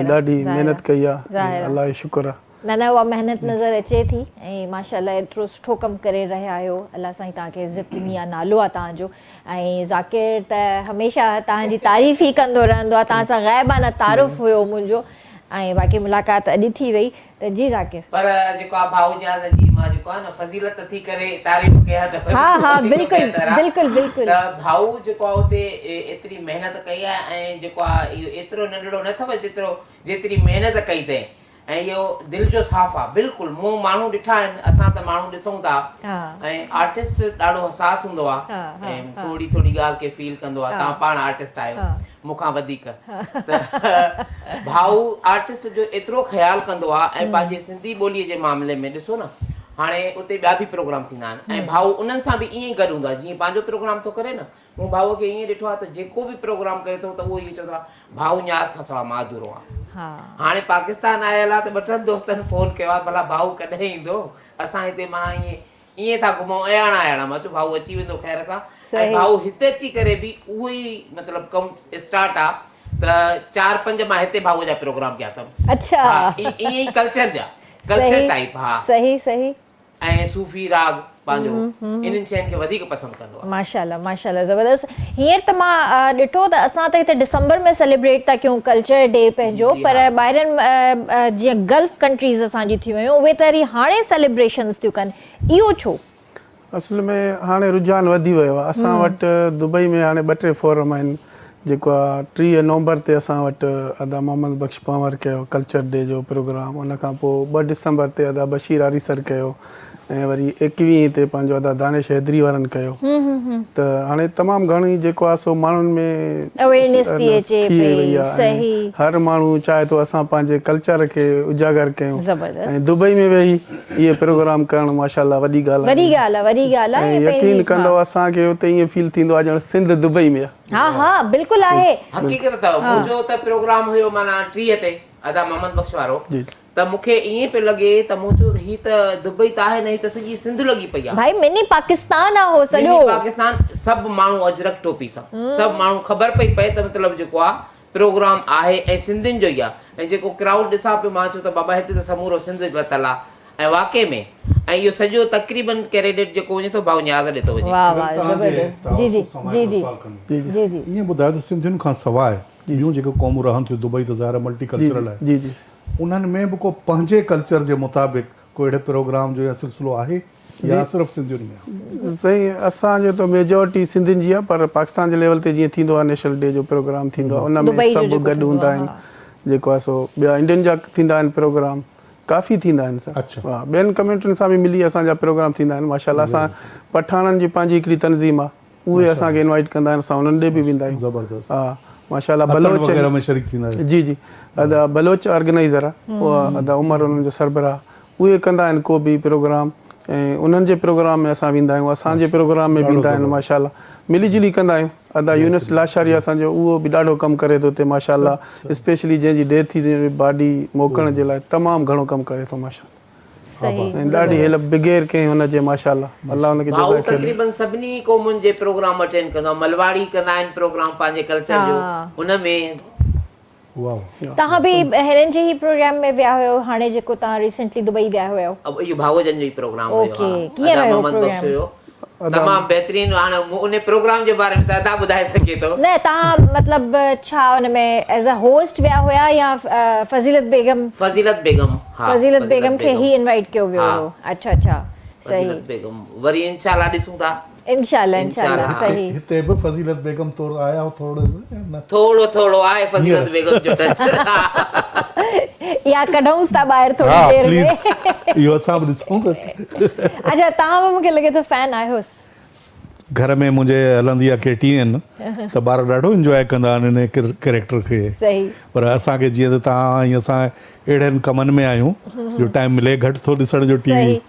ڏاڍي محنت ڪئي آهي الله جو شڪر آهي. نه نه اها محنت نظر اچي ٿي ۽ ماشاءالله ايترو سٺو ڪم ڪري رهيا آهيو الله سائين توهان کي عزت ڏني آهي نالو آهي توهان جو ۽ ذاڪر ته هميشه توهان جي تعريف ئي ڪندو رهندو آهي توهان سان غائبانه تعارف هيو منهنجو ۽ باقي ملاقات اڄ ٿي وئي ته جي ذاڪر. پر جيڪو آ ڀائو نياز جي مان جيڪو آ نه فضيلت ٿي ڪري تعريف ڪيان ته ها ها وڌيڪ بلڪل بهتر آ بلڪل بلڪل. ته ڀائو جيڪو آ اتي ايتري محنت ڪئي آ ۽ جيڪو آ اهو ايترو ننڍڙو نه اٿو جيترو جيتري محنت ڪئي تئين ۽ اهو دل جو صاف آ بلڪل مون ماڻهو ڏٺا آهن اسان ته ماڻهو ڏسون ٿا ۽ آرٽسٽ ڏاڍو حساس هوندو آ ۽ ٿوري ٿوري ڳالهه کي فيل ڪندو آ توهان پاڻ آرٽسٽ آهيو مون کان وڌيڪ ته ڀائو آرٽسٽ جو ايترو خيال ڪندو آ ۽ پنهنجي سنڌي ٻولي جي معاملي ۾ ڏسو نه هاڻي اتي ٻيا به پروگرام ٿيندا آهن ۽ ڀائو انهن سان به ائين ئي گڏ هوندو آ جيئن پنهنجو پروگرام ٿو ڪري نه مون ڀائوء کي ائين ڏٺو آهي ته جيڪو به پروگرام ڪري ٿو ته اهو اهو چوندو آهي ڀائو نياز کان سواء مان اڌورو آهيان. هاڻي پاڪستان آيل آهي ته ٻه ٽن دوستن فون ڪيو آهي ڀلا ڀائو ڪڏهن ايندو اسان هتي معنيٰ ائين ائين ٿا گهمون اياڻا اياڻا مان چيو ڀائو اچي ويندو خير سان ۽ ڀائو هتي اچي ڪري به اهو ئي مطلب ڪم اسٽارٽ آ ته چار پنج مان هتي ڀائو جا پروگرام ڪيا اٿم. اڇا. ها ائين ئي ڪلچر جا ڪلچر ٽائيپ ها. صحيح صحيح. ۽ صوفي راڳ پنهنجو انهن شين کي وڌيڪ پسند ڪندو آهي. ماشاءالله ماشاءالله زبردست هينئر ته مان ڏٺو ته اسان ته هتي ڊسمبر ۾ سيليبريٽ ٿا ڪيون ڪلچر ڊي پنهنجو پر ٻاهرين جيئن گلف ڪنٽريز اسان جي ٿي ويون اهي ته وري هاڻي سيليبريشنز ٿيون ڪن اهو ڇو؟ اصل ۾ هاڻي رجحان وڌي ويو آهي اسان وٽ دبئي ۾ هاڻي ٻه ٽي فورم آهن جيڪو آ 30 نومبر تي اسان وٽ ادا محمد بخش پنهور ڪيو ڪلچر ڊي جو پروگرام ان کان پوء 2 ڊسمبر تي ادا بشير آريسر ڪيو ۽ وري 21 تي پنهنجو ادا دانش حيدري وارن ڪيو ته هاڻي تمام گهڻي جيڪو آ سو ماڻهن ۾ اويرنيس ٿي اچي ٿي پئي وئي آ ۽ صحيح هر ماڻهو چاهي ٿو اسان پنهنجي ڪلچر کي اجاگر ڪيون زبردست ۽ دبئي ۾ ويهي اهي پروگرام ڪرڻ ماشاءالله وڏي ڳالهه وڏي ڳالهه آ وڏي ڳالهه آ ۽ يقين ڪندو اسان کي اتي ائين فيل ٿيندو آ ڄڻ سنڌ دبئي ۾ آ. ها ها بلڪل آهي. حقيقت اٿو منهنجو ته پروگرام هيو معنيٰ 30 تي ادا محمد بخش وارو ته مون کي ائين پيو لڳي ته مون چيو ته هي ته دبئي ته آهي نه هي ته سڄي سنڌ لڳي پئي آ. ڀائي مني پاڪستان آ هو سڄو. مني پاڪستان سڀ ماڻهو اجرڪ ٽوپي سان سڀ ماڻهو خبر پئي پئي ته مطلب جيڪو آ پروگرام آهي ۽ سنڌين جو ئي آ ۽ جيڪو ڪرائوڊ ڏسان پيو مان چيو ته بابا هتي ته سمورو سنڌ لٿل آ ۽ واقعي ۾ ۽ اهو سڄو تقريبن ڪريڊٽ جيڪو وڃي ٿو ڀائو نياز ڏي ٿو وڃي. واه واه زبردست جي جي جي جي جي جي. ائين ٻڌايو ته سنڌين کان سواء ٻيون جيڪي قومون رهن ٿيون دبئي ته ظاهر آهي ملٽي ڪلچرل آهي انهن ۾ به ڪو پنهنجي ڪلچر جي مطابق ڪو اهڙي پروگرام جو يا سلسلو آهي يا صرف سنڌين ۾ آهي؟ سائين اسان جو ته ميجارٽي سنڌين جي آهي پر پاڪستان جي ليول تي جيئن ٿيندو آهي نيشنل ڊي جو پروگرام ٿيندو آهي ان ۾ سڀ گڏ هوندا آهن جيڪو آهي سو ٻيا انڊين جا ٿيندا آهن پروگرام ڪافي ٿيندا آهن سر ها ٻين ڪميونٽين سان به ملي اسان جا پروگرام ٿيندا آهن ماشاءالله اسان پٺاڻن جي پنهنجي هڪڙي تنظيم آهي اهي اسان کي انوائيٽ ڪندا آهن اسان انهن ڏي به ويندا آهيون زبردست ها ماشاءالله اطن بلوچ وغيره ۾ شريڪ ٿيندا آهيو جي جي ادا بلوچ آرگنائيزر آهي ادا عمر انهن جو سربراهه اهي ڪندا آهن ڪو به پروگرام ۽ انهن جي پروگرام ۾ اسان ويندا آهيون اسان جي پروگرام ۾ به ايندا آهن ماشاءالله ملي جلي ڪندا آهيون ادا يونس لاشاري اسان جو اهو به ڏاڍو ڪم ڪري ٿو اتي ماشاءالله اسپيشلي جنهن جي ڊيٿ ٿي باڊي موڪلڻ جي لاء تمام گهڻو ڪم ڪري ٿو ماشاءالله. ۽ ڏاڍي هيلپ بغير ڪنهن هن جي ماشاء الله الله هن کي ڀائو جزاء خير ڏي. تقريبن سڀني قومن جي پروگرام اٽينڊ ڪندو آهي ملواڙي ڪندا آهن پروگرام پنهنجي ڪلچر جو ان ۾. توهان به هنن جي ئي پروگرام ۾ ويا هيو هاڻي جيڪو توهان ريسينٽلي دبئي ويا هيو. اهو ڀائو جن جو ئي پروگرام هيو اوڪي ڪيئن ادا رهيو محمد بخش پروگرام. هيو تمام بهترين هاڻي ان پروگرام جي باري ۾ ته ادا ٻڌائي سگهي ٿو. نه توهان مطلب ڇا ان ۾ ايز ا هوسٽ ويا هيا يا فضيلت بيگم. فضيلت بيگم ها فضيلت بيگم کي هي انوائيٽ ڪيو ويو هيو اڇا اڇا صحيح. فضيلت بيگم وري انشاء الله ڏسون ٿا. انشاء الله انشاء الله صحيح. هتي به فضيلت بيگم طور آيا هو ٿورڙو يا نه. ٿورڙو ٿورڙو آهي فضيلت بيگم جو ٽچ. يا ڪڍونس ٿا ٻاهر ٿوري ها دير ۾. پليز اهو اسان به ڏسون ته. اڇا توهان به مونکي لڳي ٿو فين آهيوس. گهر ۾ منهنجي هلندي آهي ڪي ٽي اين ته ٻار ڏاڍو انجواء ڪندا آهن ان ڪريڪٽر کي صحيح. پر اسان کي جيئن ته توهان ۽ اسان اهڙن ڪمن ۾ آهيون جو ٽائيم ملي گهٽ ٿو ڏسڻ جو ٽي وي.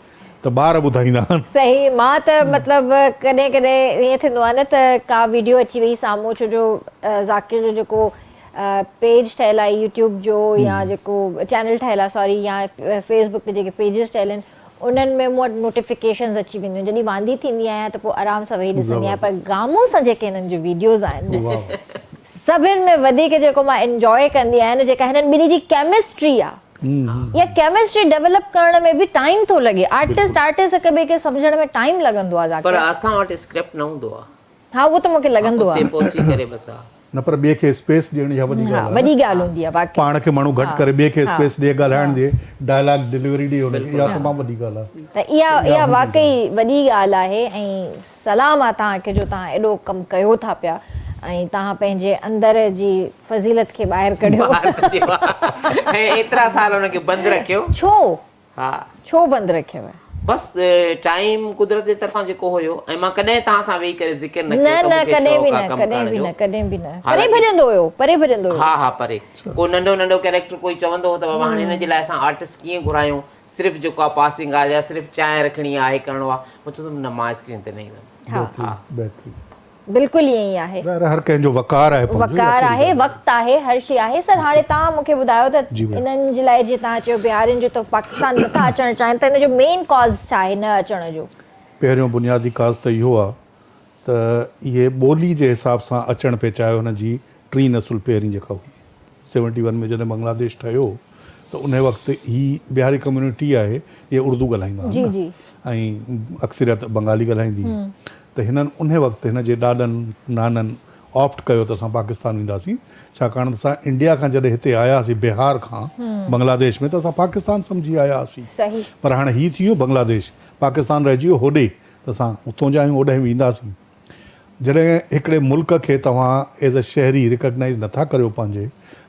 ته ٻار ٻڌائيندا آهن. صحيح مان ته مطلب ڪڏهن ڪڏهن ائين ٿيندو آهي نه ته ڪا ويڊيو اچي وئي سامهون ڇو جو ذاڪر جو جيڪو پيج ٺهيل آهي يوٽيوب جو يا جيڪو چينل ٺهيل آهي سوري يا فيس بڪ تي جيڪي پيجز ٺهيل آهن انهن ۾ مون وٽ نوٽيفڪيشنز اچي وينديون آهن جڏهن واندي ٿيندي آهيان ته پوء آرام سان ويهي ڏسندي آهيان پر گامون سان جيڪي هنن جون ويڊيوز آهن سڀن ۾ وڌيڪ جيڪو مان انجوائي ڪندي آهيان نه جيڪا هنن ٻنهي جي ڪيمسٽري آهي اها ڪيمسٽري ڊيولپ ڪرڻ ۾ به ٽائيم ٿو لڳي آرٽسٽ آرٽسٽ هڪ ٻئي کي سمجهڻ ۾ ٽائيم لڳندو آهي پر ذاڪر. اسان وٽ اسڪرپٽ نه هوندو آهي. ها اهو ته مونکي لڳندو اتي آهي. پهچي ڪري بس ها. نه پر ٻئي کي اسپيس ڏيڻ اها وڏي ها ڳالهه آهي وڏي نه. ڳالهه هوندي آهي واقعي. پاڻ کي ماڻهو گهٽ ها ڪري ٻئي کي ها اسپيس ڏئي ڳالهائڻ ها. ڏي ڊائلاگ ڊليوري ڏي هن کي بلڪل اها ها. تمام وڏي ڳالهه آهي. ته اها ته اها اها هوندي واقعي وڏي ڳالهه آهي ۽ سلام آ توهان کي جو توهان ايڏو ڪم ڪيو ٿا پيا ۽ توهان پنهنجي اندر جي فضيلت کي ٻاهر ڪڍيو. ٻاهر ڪڍيو آ ۽ ايترا سال ان کي بند رکيو. ڇو؟ ها. ڇو بند رکيو؟ بس ٽائيم قدرت جي طرفان جيڪو هيو ۽ مان ڪڏهن توهان سان ويهي ڪري ذڪر نه نه ڪيو ته نه مون کي ڪڏهن شوق به آ نه ڪم ڪڏهن ڪرڻ به جو. نه ڪڏهن به نه پري حالانڪه ڀڄندو هيو پري ڀڄندو هيو. ها ها پري ڪو ننڍو ننڍو ڪيريڪٽر ڪوئي چوندو هو ته بابا هاڻي هن جي لاء اسان آرٽسٽ ڪيئن گهرايون صرف جيڪو آ پاسنگ آ يا صرف چانهه رکڻي آ هي ڪرڻو آ مان چوندم نه مان اسڪرين تي نه ايندم. ها بهترين بهترين. بلڪل ائين ئي آهي. ظاهر آهي هر ڪنهن جو وقار آهي پنهنجو اها وقار ڪهڙي آهي ڳالهه آهي. وقت آهي هر شي آهي سر هاڻي توهان مون کي ٻڌايو ته جي ڀيڻ. انهن جي لاء جيئن توهان چيو بهارين جو ته پاڪستان نٿا اچڻ چاهين ته ان جو مين ڪاز ڇا آهي نه اچڻ جو؟ پهريون بنيادي ڪاز ته اهو آهي ته اهي ٻولي جي حساب سان اچڻ پئي چاهيو هن جي ٽين نسل پهرين جيڪا هئي سيونٽي ون ۾ جڏهن بنگلاديش ٺهيو ته انهي وقت هي بهاري ڪميونٽي آهي اهي اردو ڳالهائيندا هئا نه ۽ اڪثريت بنگالي ڳالهائيندي هئي ته هنن انهي وقت هن جي ڏاڏن نانن آپٽ ڪيو ته اسان پاڪستان وينداسين ڇاڪاڻ ته اسان انڊيا کان جڏهن هتي آياسين بهار کان بنگلاديش ۾ ته اسان پاڪستان سمجهي آياسين پر هاڻي هي ٿي ويو بنگلاديش پاڪستان رهجي ويو هوڏي ته اسان اتون جا آهيون اوڏانهن وينداسين. جڏهن هڪڙي ملڪ کي توهان ايز اي شهري ريڪگنائيز نٿا ڪريو پنهنجي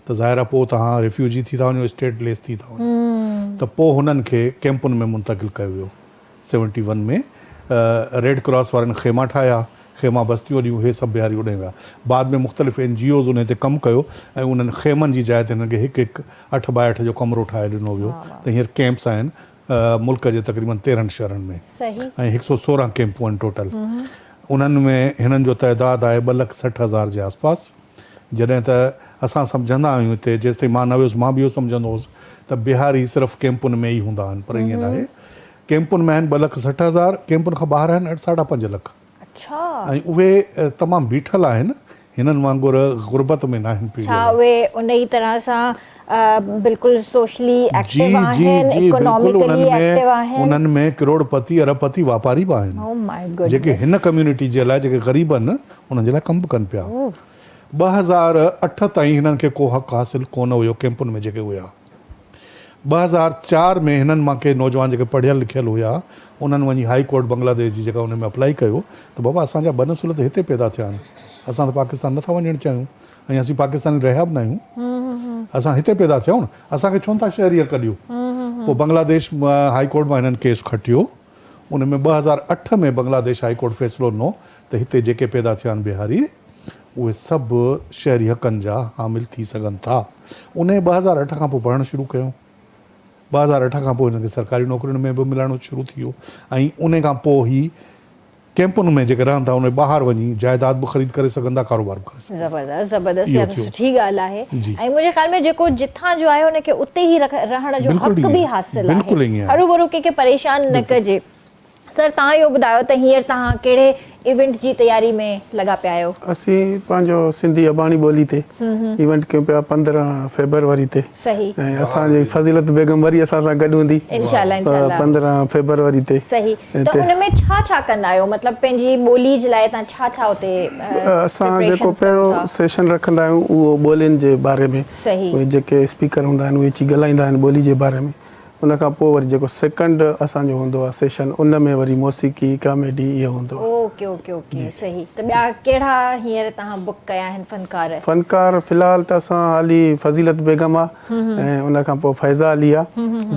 ته ظاهر آهي پوء توهان ريفيوجي ٿي ٿا وڃو اسٽيٽ ليس ٿي ٿا وڃو ته پوء هنن کي ڪيمپن ۾ منتقل ڪيو ويو سيونٽي ون ۾ ريڊ ڪراس وارن خيما ٺاهيا خيما بستيون اڏيون هي سڀ بهاري اوڏانهن ويا بعد ۾ مختلف اين جي اوز انهي تي ڪم ڪيو ۽ انهن خيمن جي جاء تي هنن کي هڪ هڪ اٺ باء اٺ جو ڪمرو ٺاهي ڏنو ويو ته هينئر ڪيمپس آهن ملڪ جي تقريبن تيرهن شهرن ۾ ۽ هڪ سو 16 ڪيمپون آهن ٽوٽل انهن ۾ هنن جو تعداد آهي ٻه لک 60 هزار جي آس پاس جڏهن ته اسان سمجهندا آهيون هتي جيستائين مان نه ويس مان به اهو سمجهندو هوس ته بهاري صرف ڪيمپن ۾ ئي هوندا آهن پر ائين ناهي ڪيمپن ۾ آهن ٻه لک 60 هزار ڪيمپن کان ٻاهر آهن ساڍا پنج لک ۽ اهي تمام بيٺل آهن، هنن وانگر غربت ۾ ناهن پيڙيل. ڇا اهي انهي طرح سان بلڪل سوشلي جي ايڪٽو جي آهن، جي بلڪل انهن اڪناميڪلي ۾ ايڪٽو آهن؟ انهن ۾ ڪروڙ پتي ارب پتي واپاري به آهن او ماء جيڪي گڊنس. هن ڪميونٽي جي لاء جيڪي غريب آهن انهن جي لاء ڪم به ڪن پيا. 2008 تائين هنن کي ڪو حق حاصل ڪونه هيو ڪيمپن ۾ جيڪي هيا. 2004 ۾ هنن مان ڪي نوجوان جيڪي پڙهيل لکيل هيا انهن وڃي هائي ڪورٽ بنگلاديش جي جيڪا ان ۾ اپلائي ڪيو ته بابا اسان جا ٻه نسل ته هتي پيدا ٿيا آهن اسان ته پاڪستان نٿا وڃڻ چاهيون ۽ اسين پاڪستاني رهيا به ناهيون اسان هتي پيدا ٿيا آهيون اسان کي ڇو نٿا شهري حق ڏيو پوء بنگلاديش هائي ڪورٽ مان هنن ڪيس کٽيو ان ۾ 2008 ۾ بنگلاديش هائي ڪورٽ فيصلو ڏنو ته هتي جيڪي پيدا ٿيا آهن بهاري اهي سڀ شهري حقن جا حامل ٿي سگهن ٿا. انهيء 2008 کان پوء پڙهڻ شروع ڪيو. 2008 کان پوء هنن کي سرڪاري نوڪرين ۾ به ملڻ شروع ٿي ويو ۽ انهيء کان پوء هي ڪيمپن ۾ جيڪي رهن ٿا ان ۾ ٻاهر وڃي جائيداد به خريد ڪري سگهن ٿا ڪاروبار به ڪري سگهن ٿا. زبردست زبردست اهو اها ته ٿيو. سٺي ڳالهه آهي جي. ۽ منهنجي خيال ۾ جيڪو جتان جو آهي ان کي اتي ئي رهڻ جو بلڪل حق ائين به حاصل آهي بلڪل ائين آهي. هروڀرو ڪنهن کي پريشان نه بلڪل. ڪجي. سر توهان اهو ٻڌايو ته هينئر توهان ڪهڙي ايونٽ جي تياري ۾ لڳا پيا آهيو؟ اسين پنهنجو سنڌي اباڻي ٻولي تي ايونٽ ڪيون پيا 15 فيبروري تي صحيح. ۽ اسان جي فضيلت بيگم وري اسان سان گڏ هوندي انشاء الله انشاء الله. 15 فيبروري تي. صحيح ته ان ۾ ڇا ڇا ڪندا آهيو مطلب پنهنجي ٻولي جي لاء توهان ڇا ڇا اتي اسان جيڪو پريپريشنز ڪيو پهريون ٿا؟ سيشن رکندا آهيون اهو ٻولين جي باري ۾ صحيح. اهي جيڪي اسپيڪر هوندا آهن اهي اچي ڳالهائيندا آهن ٻولي جي باري ۾ ان کان پوء وري جيڪو سيڪنڊ اسان جو هوندو آهي سيشن ان ۾ وري موسيقي ڪاميڊي اهو هوندو آهي. اوڪي اوڪي اوڪي صحيح ته ٻيا ڪهڙا هينئر توهان بڪ ڪيا آهن فنڪار؟ فنڪار في الحال ته اسان حالي فضيلت بيگم آ ۽ ان کان پوء فيضا علي آ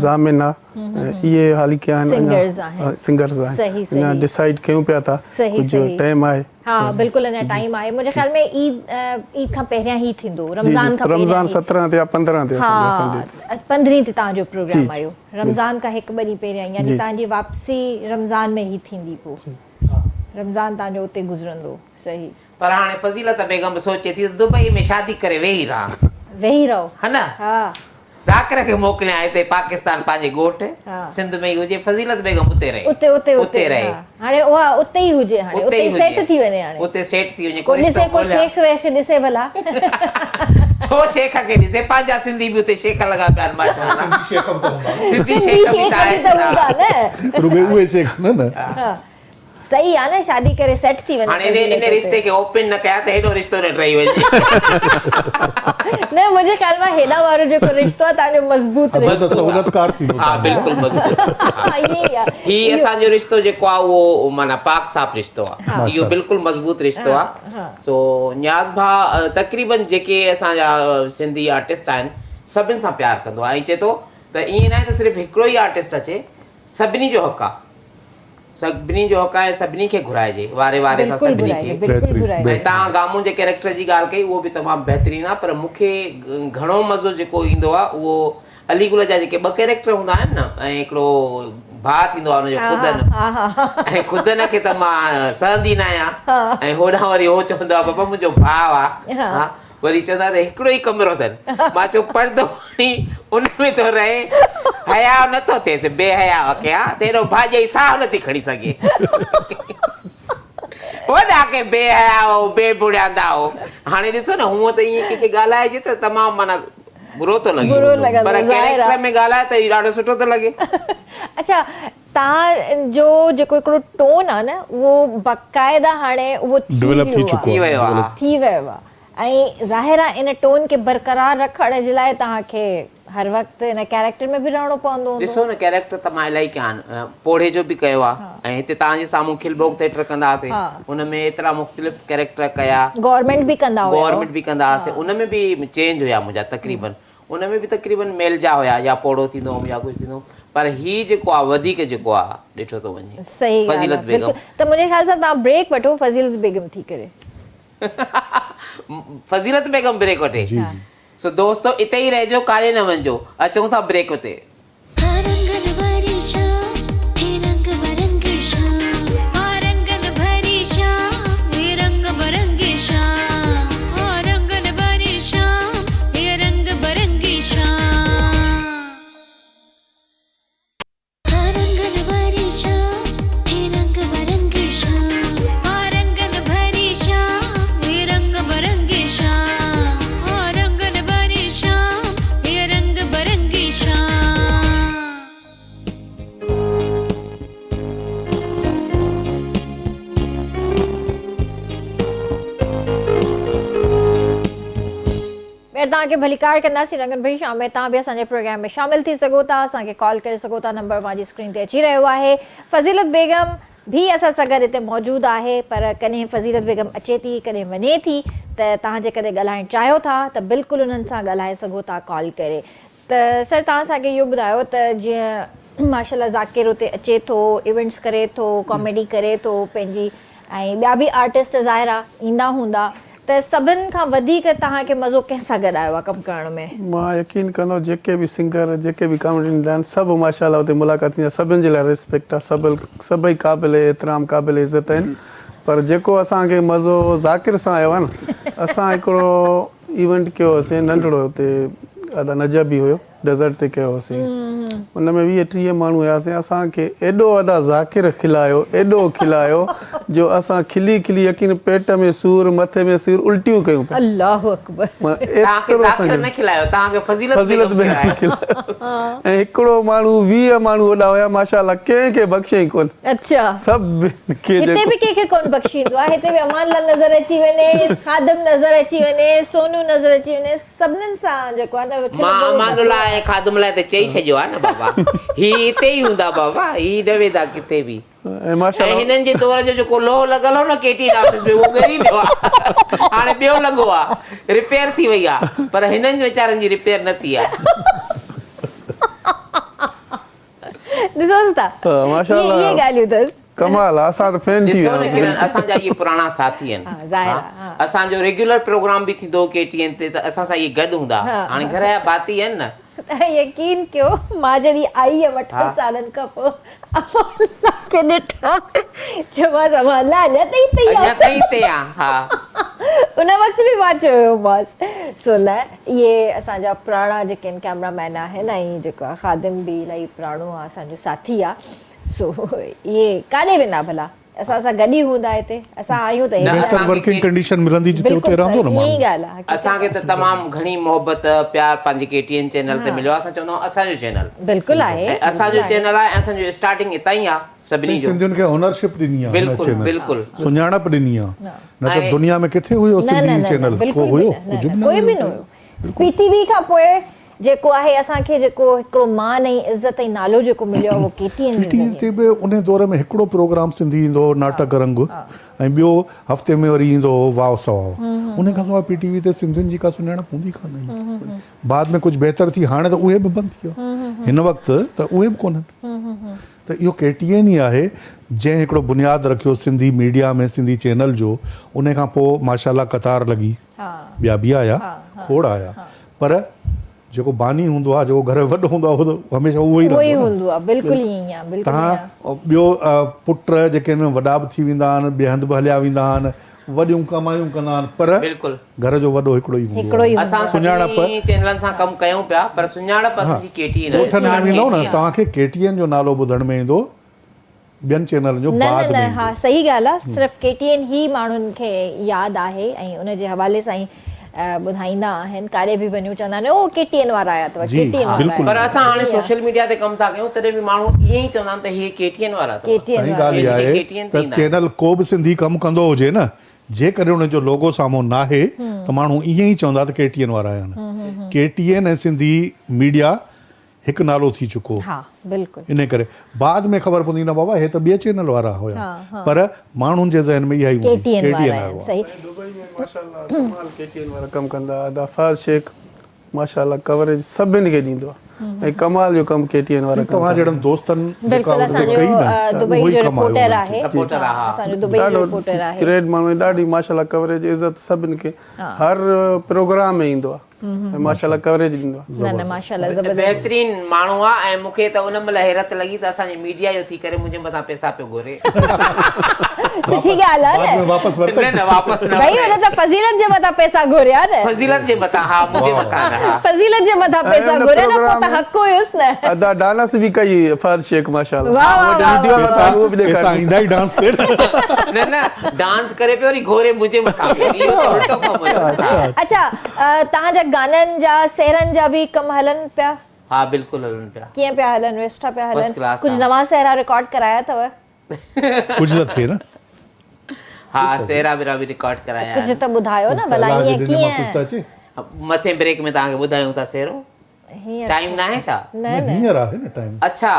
ضامن آ اهي حالي ڪيا آهن اڃا سنگرز آهن اڃا ڊسائيڊ ڪيون پيا ٿا ڪجهه ٽائيم آهي. ها بلڪل اڃا ٽائيم آهي منهنجي خيال ۾ عيد عيد کان پهريان هي ٿيندو رمضان کان رمضان 17 تي يا 15 تي اسان جو سنڊي تي ها 15 تي توهان جو پروگرام آيو رمضان کان هڪ ٻه ڏينهن پهريان يعني توهان جي واپسي رمضان ۾ هي ٿيندي پو رمضان توهان جو اتي گذرندو صحيح. پر هاڻي فضيلت بيگم به سوچي ٿي ته دبئي ۾ شادي ڪري ويهي رهان. ويهي رهو. ها نه. ها. ذاڪر کي موڪليان هتي پاڪستان پنهنجي ڳوٺ سنڌ ۾ ئي هجي فضيلت بيگم اتي رهي. اتي اتي اتي رهي. هاڻي اها اتي ئي هجي هاڻي اتي ئي سيٽ ٿي وڃي هاڻي. اتي سيٽ ٿي وڃي ڪو ڏسي ڪو شيخ ويخ ڏسي ڀلا. ڇو شيخ کي ڏسي پنهنجا سنڌي به اتي شيخ لڳا پيا آهن ماشاءالله. سنڌي شيخ به ته هوندا نه. سنڌي شيخ به ته هوندا نه. رڳو اهي شيخ نه نه. صحيح آ نه شادي ڪري سيٽ ٿي وڃي هاڻي ان رشتي کي اوپن نه ڪيا ته هيڏو رشتو نه ٺهي وڃي. نه منهنجي خيال مان هيڏا وارو جيڪو رشتو آ توهان جو مضبوط رشتو آ. سهولتڪار ٿيندو ها بلڪل مضبوط ائين ئي آ. هي اسان جو رشتو جيڪو آ اهو معنيٰ پاڪ صاف رشتو آ اهو بلڪل مضبوط رشتو آ سو نياز ڀاء تقريبن جيڪي اسان جا سنڌي آرٽسٽ آهن سڀن سان پيار ڪندو آ ۽ چئي ٿو ته ائين ناهي ته صرف هڪڙو ئي آرٽسٽ اچي سڀني جو حق آ. سڀني جو حق آهي سڀني کي گهرائجي واري واري سان سڀني کي ۽ توهان گامون جي ڪيريڪٽر جي ڳالهه ڪئي اهو به تمام بهترين آهي پر مون کي گهڻو مزو جيڪو ايندو آهي اهو علي گل جا جيڪي ٻه ڪيريڪٽر هوندا آهن نه ۽ هڪڙو ڀاء ٿيندو آهي ان جو خدن ۽ خدن کي ته مان سهندي نه آهيان ۽ هوڏانهن وري هو چوندو آهي بابا منهنجو ڀاء آهي وري چوندا ته هڪڙو ئي ڪمرو اٿن. مان چيو پردو هڻي ان ۾ ٿو رهي، حياء نه ٿو ٿئيس، بي حياء کي ها ته ايڏو ڀاڄائي ساهه نه ٿي کڻي سگهي. وڏا ڪي بي حياء هو، بي بڻياندا هو. هاڻي ڏسو نه هونء ته ائين ڪنهن کي ڳالهائجي ته تمام معنيٰ برو ٿو لڳي پر ڪيريڪٽر ۾ ڳالهائي ته ڏاڍو سٺو ٿو لڳي. اڇا توهان جو جيڪو هڪڙو ٽون آ نه اهو باقاعده هاڻي اهو ٿي ويو آ ٿي ويو آ ۽ ظاهر آ ان ٽون کي برقرار رکڻ جي لاء توهان کي هر وقت ان ڪيريڪٽر ۾ به رهڻو پوندو هوندو. ڏسو نه ڪيريڪٽر ته مان الاهي ڪيا آهن پوڙهي جو به ڪيو آ ۽ هتي توهان جي سامهون کل ڀوڳ ٿيٽر ڪندا هئاسين ان ۾ ايترا مختلف ڪيريڪٽر ڪيا. گورنمينٽ به ڪندا هيو. گورنمينٽ به ڪندا هئاسين ان ۾ به چينج هيا منهنجا تقريبن ان ۾ به تقريبن ميل جا هيا يا پوڙهو ٿيندو هوم يا ڪجهه ٿيندو هوم پر هي جيڪو آ وڌيڪ جيڪو آ ڏٺو ٿو وڃي صحيح ڳالهه آ فضيلت بيگم. بلڪل ته منهنجي خيال سان توهان بريڪ وٺو فضيلت بيگم ٿي ڪري. فضيلت بيگم بريڪ وٺي سو دوستو اتي ئي رهجو ڪاڏي نه وڃجو اچون ٿا بريڪ تي. ها رنگن ڀري شام هي رنگ برنگي شام. ها رنگن ڀري شام هي رنگ برنگي شام. ها رنگن ڀري شام هي رنگ برنگي شام. ها رنگن ڀري شام هي رنگ برنگي شام. ها رنگن ڀري شام هي رنگ برنگي شام. ها رنگن ڀري شام هي رنگ برنگي شام. ٻيهر توهان کي ڀليڪار ڪنداسين رنگن ڀري شام ۾ توهان به اسان جي پروگرام ۾ شامل ٿي سگهو ٿا اسان کي ڪال ڪري سگهو ٿا نمبر اوهان جي اسڪرين تي اچي رهيو آهي فضيلت بيگم به اسان سان گڏ هتي موجود آهي پر ڪڏهن فضيلت بيگم اچي ٿي ڪڏهن وڃي ٿي ته توهان جيڪڏهن ڳالهائڻ چاهيو ٿا ته بلڪل انهن سان ڳالهائي سگهو ٿا ڪال ڪري ته سر توهان اسان کي اهو ٻڌايو ته جيئن ماشاء الله ذاڪر اتي اچي ٿو ايونٽس ڪري ٿو ڪاميڊي ڪري ٿو پنهنجي ۽ ٻيا به آرٽسٽ ظاهر آ ايندا هوندا ته سڀن کان وڌيڪ توهان کي مزو ڪنهن سان گڏ آيو آهي ڪم ڪرڻ ۾؟ مان يقين ڪندو جيڪي به سنگر جيڪي به ڪاميڊين ايندا آهن سڀ ماشاء الله اتي ملاقات ٿيندي آهي سڀن جي لاء ريسپيڪٽ آهي سڀ سڀئي قابل احترام قابل عزت آهن پر جيڪو اسان کي مزو ذاڪر سان آيو آهي نه اسان هڪڙو ايونٽ ڪيو هوسين ننڍڙو اتي ادا نجب به هيو ڊيزرٽ تي ڪيو هوسين ان ۾ 20 30 ماڻهو هياسين اسان کي ايڏو ادا ذاڪر کلايو ايڏو کلايو جو اسان کلي کلي يقين پيٽ ۾ سور مٿي ۾ سور الٽيون ڪيون پيا. الله اڪبر. توهان کي ذاڪر نه کلايو توهان کي فضيلت بيگم کلايو ۽ هڪڙو ماڻهو 20 ماڻهو اوڏا هيا ماشاءالله ڪنهن کي بخشيائين ڪونه. اڇا. سڀن کي هتي جيڪو. به ڪنهن کي ڪونه بخشيندو آهي هتي به امان الله نظر اچي وڃي خادم نظر اچي وڃي سونو نظر اچي وڃي سڀنن سان جيڪو آهي نه مان کلندو امان الله ۽ خادم لاء ته چئي ڇڏيو آهي نه بابا هي هتي ئي هوندا بابا هي نه ويندا ڪٿي به ۽ ماشاءالله ۽ هنن جي دور جو جيڪو لوهه لڳل هو نه ڪي ٽي اين آفيس ۾ اهو ڳري ويو آهي هاڻي ٻيو لڳو آهي رپيئر ٿي وئي آهي پر هنن ويچارن جي رپيئر نه ٿي آهي. ڏسوس ٿا ماشاءالله اهي ڳالهيون اٿس. ڪمال آ اسان ته فين ٿي ڏسو نه ويا ڪرن اسان جا اهي پراڻا ساٿي آهن ها ظاهر آ ها اسان جو ريگيولر پروگرام به ٿيندو هو ڪي ٽي اين تي ته اسان سان اهي گڏ هوندا هاڻي گهر جا ڀاتي آهن نه. توهان يقين ڪيو مان جڏهن آئي هيم اٺن سالن کان پوء امان الله کي ڏٺم چيومانس امان الله اڃا تائين هتي ئي اڃا تائين هتي آ ها. ان وقت به مان چيو هيومانس سو نه اهي اسان جا پراڻا جيڪي آهن ڪئميرا مين آهن ۽ جيڪو آ خادم به الاهي پراڻو آ اسان جو ساٿي آ سو اهي ڪاڏي ويندا ڀلا اسان سان گڏ ئي هوندا هتي اسان آهيون ته نه بهتر اسان کي ورڪنگ ڪنڊيشن ملندي جتي بلڪل اتي رهندو نه ائين ئي ماڻهو. ڳالهه آ حقيقت اسان کي ته تمام گهڻي محبت پيار پنهنجي ڪي ٽي اين چينل تي مليو آ اسان چوندا آهيون اسان جو چينل بلڪل آهي ۽ اسان جو چينل آهي ۽ اسان جو اسٽارٽنگ اتان ئي آ سڀني جو سنڌين کي اونرشپ ڏني آ هن بلڪل چينل بلڪل سڃاڻپ ڏني آ نه ته ۽ دنيا ۾ ڪٿي هيو نه نه سنڌي نه نه چينل ڪو بلڪل هيو به نه ڪجهه نه به نه ڪوئي به هيو نه هيو پي ٽي وي کان پوء جيڪو آهي اسان کي جيڪو هڪڙو مان ۽ عزت ۽ نالو جيڪو مليو آهي اهو ڪي ٽي اين پي جي ٽي وي ذريعي تي به انهي دور ۾ هڪڙو پروگرام سنڌي ايندو هو ناٽڪ رنگ ۽ ٻيو هفتي ۾ وري ايندو هو واء سواء انهي کان سواء پي ٽي وي تي سنڌين جي ڪا سڃاڻپ هوندي ڪانه هئي بعد ۾ ڪجهه بهتر ٿي هاڻي ته اهي به بند ٿي ويا هن وقت ته اهي به ڪونهن ته اهو ڪي ٽي اين ئي آهي جنهن هڪڙو بنياد رکيو سنڌي ميڊيا ۾ سنڌي چينل جو انهي کان پوء ماشاء الله قطار لڳي ٻيا به آيا کوڙ آيا پر جيڪو باني هوندو آهي جيڪو گهر ۾ وڏو هوندو آهي اهو ته هميشه اهو ئي اهو ئي رهندو هوندو آهي بلڪل ائين ئي آهي بلڪل ائين آهي. تهان ٻيو پٽ جيڪي آهن وڏا به ٿي ويندا آهن ٻئي هنڌ به هليا ويندا آهن وڏيون ڪمايون ڪندا آهن پر بلڪل گهر جو وڏو هڪڙو ئي هوندو هڪڙو ئي آهي هوندو اسان آهي. سڃاڻپ سڀني چينلن سان ڪم ڪيون پيا پر سڃاڻپ اسان جي ڪي ٽي اين آهي ڳوٺن ۾ ويندؤ نه توهان کي ڪي ٽي اين جو نالو ٻڌڻ ۾ ايندو ٻين چينلن جو نه نه بعد ۾ نه ايندو. ها صحيح ڳالهه آ صرف ڪي ٽي اين هي ماڻهن کي ياد آهي ۽ ان جي حوالي سان ئي ٻڌائيندا آهن ڪاڏي به وڃون چوندا آهن او ڪي ٽي اين وارا آيا اٿو جي ڪي ٽي اين وارا بلڪل آيا پر اسان هاڻي سوشل ميڊيا تي ڪم ٿا ڪيون تڏهن به ماڻهو ائين ئي چوندا آهن ته هي ڪي ٽي اين وارا اٿو ڪي ٽي اين صحيح وارا ڳالهه اها اهي جيڪي آهي ڪي ٽي اين تي ته ايندا آهن. چينل ڪو به سنڌي ڪم ڪندو هجي نه جيڪڏهن ان جو لوگو سامهون ناهي ته ماڻهو ائين ئي چوندا ته ڪي ٽي اين وارا آيا آهن ڪي ٽي اين ۽ سنڌي ميڊيا هڪ نالو ٿي چڪو ها بلڪل انهي ڪري بعد ۾ خبر پوندي نه بابا هي ته ٻئي چينل وارا هيا پر ماڻهن جي ذهن ۾ اها ئي ڪي هوندي ٽي اين ڪي ٽي وارا اين آهن آيو آهي. صحيح. سائين دبئي ۾ ماشاءالله ڪمال ڪي ٽي اين وارا ڪم ڪندا ادا فهد شيخ ماشاءالله ڪوريج سڀن کي ڏيندو آهي ۽ ڪمال جو ڪم ڪي ٽي اين وارا سائين ڪن توهان ٿا. جهڙن دوستن جيڪا بلڪل ان تي اسان جو ڪئي نه ته دبئي اهو ئي جو ڪم آيو رپورٽر انهن آهي کي. رپورٽر آ ها. اسان جو دبئي جو ڏاڍو رپورٽر آهي. گريٽ ماڻهو آهي ڏاڍي ماشاءالله ڪوريج عزت سڀن کي هر پروگرام ۾ ايندو آهي. ۽ ماشاءالله ڪوريج ڏيندو آ. نه نه ماشاءالله زبردست. بهترين ماڻهو آ ۽ مون کي ته ان مهل حيرت لڳي ته اسان جي ميڊيا جو ٿي ڪري منهنجي مٿان پئسا پيو گهري. سٺي ڳالهه آ بعد ۾ واپس نه ورتئي؟ نه واپس نه ڀئي هن ورتائين. ته فضيلت جي مٿان پئسا گهريا نه. فضيلت جي مٿان ها منهنجي مٿان نه ها. فضيلت جي مٿان ۽ پئسا ان گهريا نه پوء پروگرام ته ۾ حق هيس نه. ادا ڊانس به ڪئي فهد شيخ ماشاءالله. واه واه واه وڊيو واه. ۾ اهو به پئسا ڏيکاريو. ايندا ئي ڊانس تي نه. نه نه ڊانس ڪري پيو وري گهوري منهنجي مٿان پيو اهو ته الٽو ڪم هيو نه. اڇا اڇا توهان جا گانن جا سهرن جا به ڪم هلن پيا؟ ها بلڪل هلن پيا. ڪيئن پيا هلن ويسٺا پيا هلن؟ فرسٽ ڪلاس ڪجهه نوان سهرا رڪارڊ ڪرايا اٿو؟ ڪجهه ته ٿئي نه. ها سهرا بهرا به رڪارڊ ڪرايا آهن. ڪجهه ته ٻڌايو نه ڀلا ائين ڪيئن؟ ڪجهه ته اچي. مٿين بريڪ ۾ توهان کي ٻڌايون ٿا سهرو. ٽائيم ناهي ڇا؟ نه نه هينئر آهي نه ٽائيم. اڇا.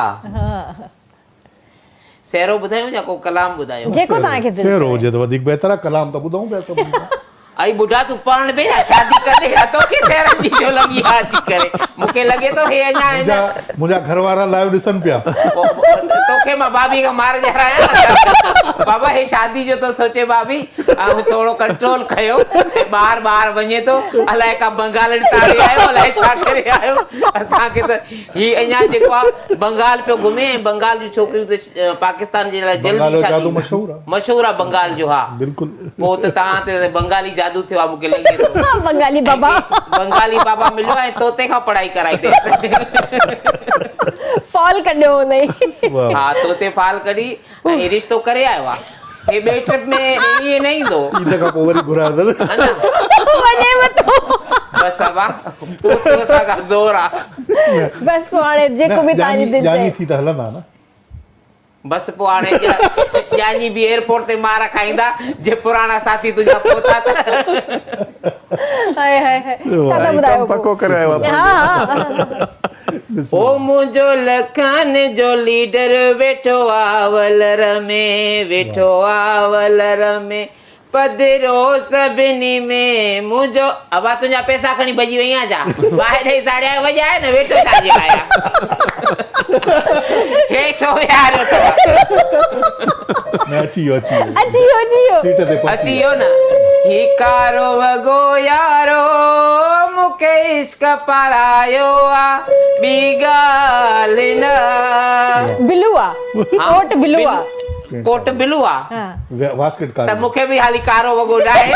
سهرو ٻڌايون يا ڪو ڪلام ٻڌايون؟ جيڪو توهان کي دل سهرو چوي. هجي ته وڌيڪ بهتر آهي ڪلام ته ٻڌون پيا سڀني کان. ائي ٻڍا تون پرڻ پئي يا شادي ڪندي يا توکي سهرن جي ڇو لڳي آ اچي ڪري مون کي لڳي ٿو هي اڃا هن منهنجا گهر وارا لائيو ڏسن پيا. توکي مان ڀاڀي کان مار ڏيارايان نه بابا هي شادي جو ٿو سوچي ڀاڀي ۽ ٿورو ڪنٽرول ڪيو ۽ ٻاهر ٻاهر وڃي ٿو الائي ڪا بنگالڻ تاڙي آيو الائي ڇا ڪري آيو اسان کي ته هي اڃا جيڪو آ بنگال پيو گهمي ۽ بنگال جون ڇوڪريون ته پاڪستان جي لاء جلدي شادي مشهور آ بنگال جو ها بلڪل پوء ته توهان تي ته بنگالي جادو ٿيو آ مونکي لڳي ٿو بنگالي بابا بنگالي بابا مليو آ ۽ طوطي کان پڙهائي ڪرائي اٿس فال ڪڍيو هوندئي ها طوطي فال ڪڍي ۽ رشتو ڪري آيو آ هي ٻئي ٽرپ ۾ ائين نه ايندو. عيد کان پوء وري گهرايو اٿن. وڃي به ٿو. بس ابا پوء تو اسان کان زور آ. بس پوء هاڻي جيڪو به توهان جي دل چئي. ڄاڃي ٿي ته هلندا نه. بس پوء هاڻي ڄاڃي به ايئرپورٽ تي مار کائيندا جي پراڻا ساٿي تنهنجا پهتا ته. هاء هاء هاء سادا ٻڌايو ڪم پڪو ڪري آيو آ. ها ها. او منهنجو لکن جو ليڊر ويٺو آ ولر ۾ ويٺو آ ولر ۾ پڌرو سڀني ۾ منهنجو ابا تنهنجا پئسا کڻي ڀڄي وئين آ ڇا باهه ڏئي ساڙيا وڄاء نه ويٺو ڇا جي لاء آ هي ڇو ويهاريو اٿو. نه اچي ويو اچي ويو اچي ويو اچي ويو سيٽ تي پهچي اچي ويو نه هي ڪارو وڳو يارو مون کي عشق پارايو آ ٻي ڳالهه نه. بلو آ ڪوٽ بلو آ. ڪوٽ بلو آ واسڪٽ ڪاري ته مون کي به حالي ڪارو وڳو ناهي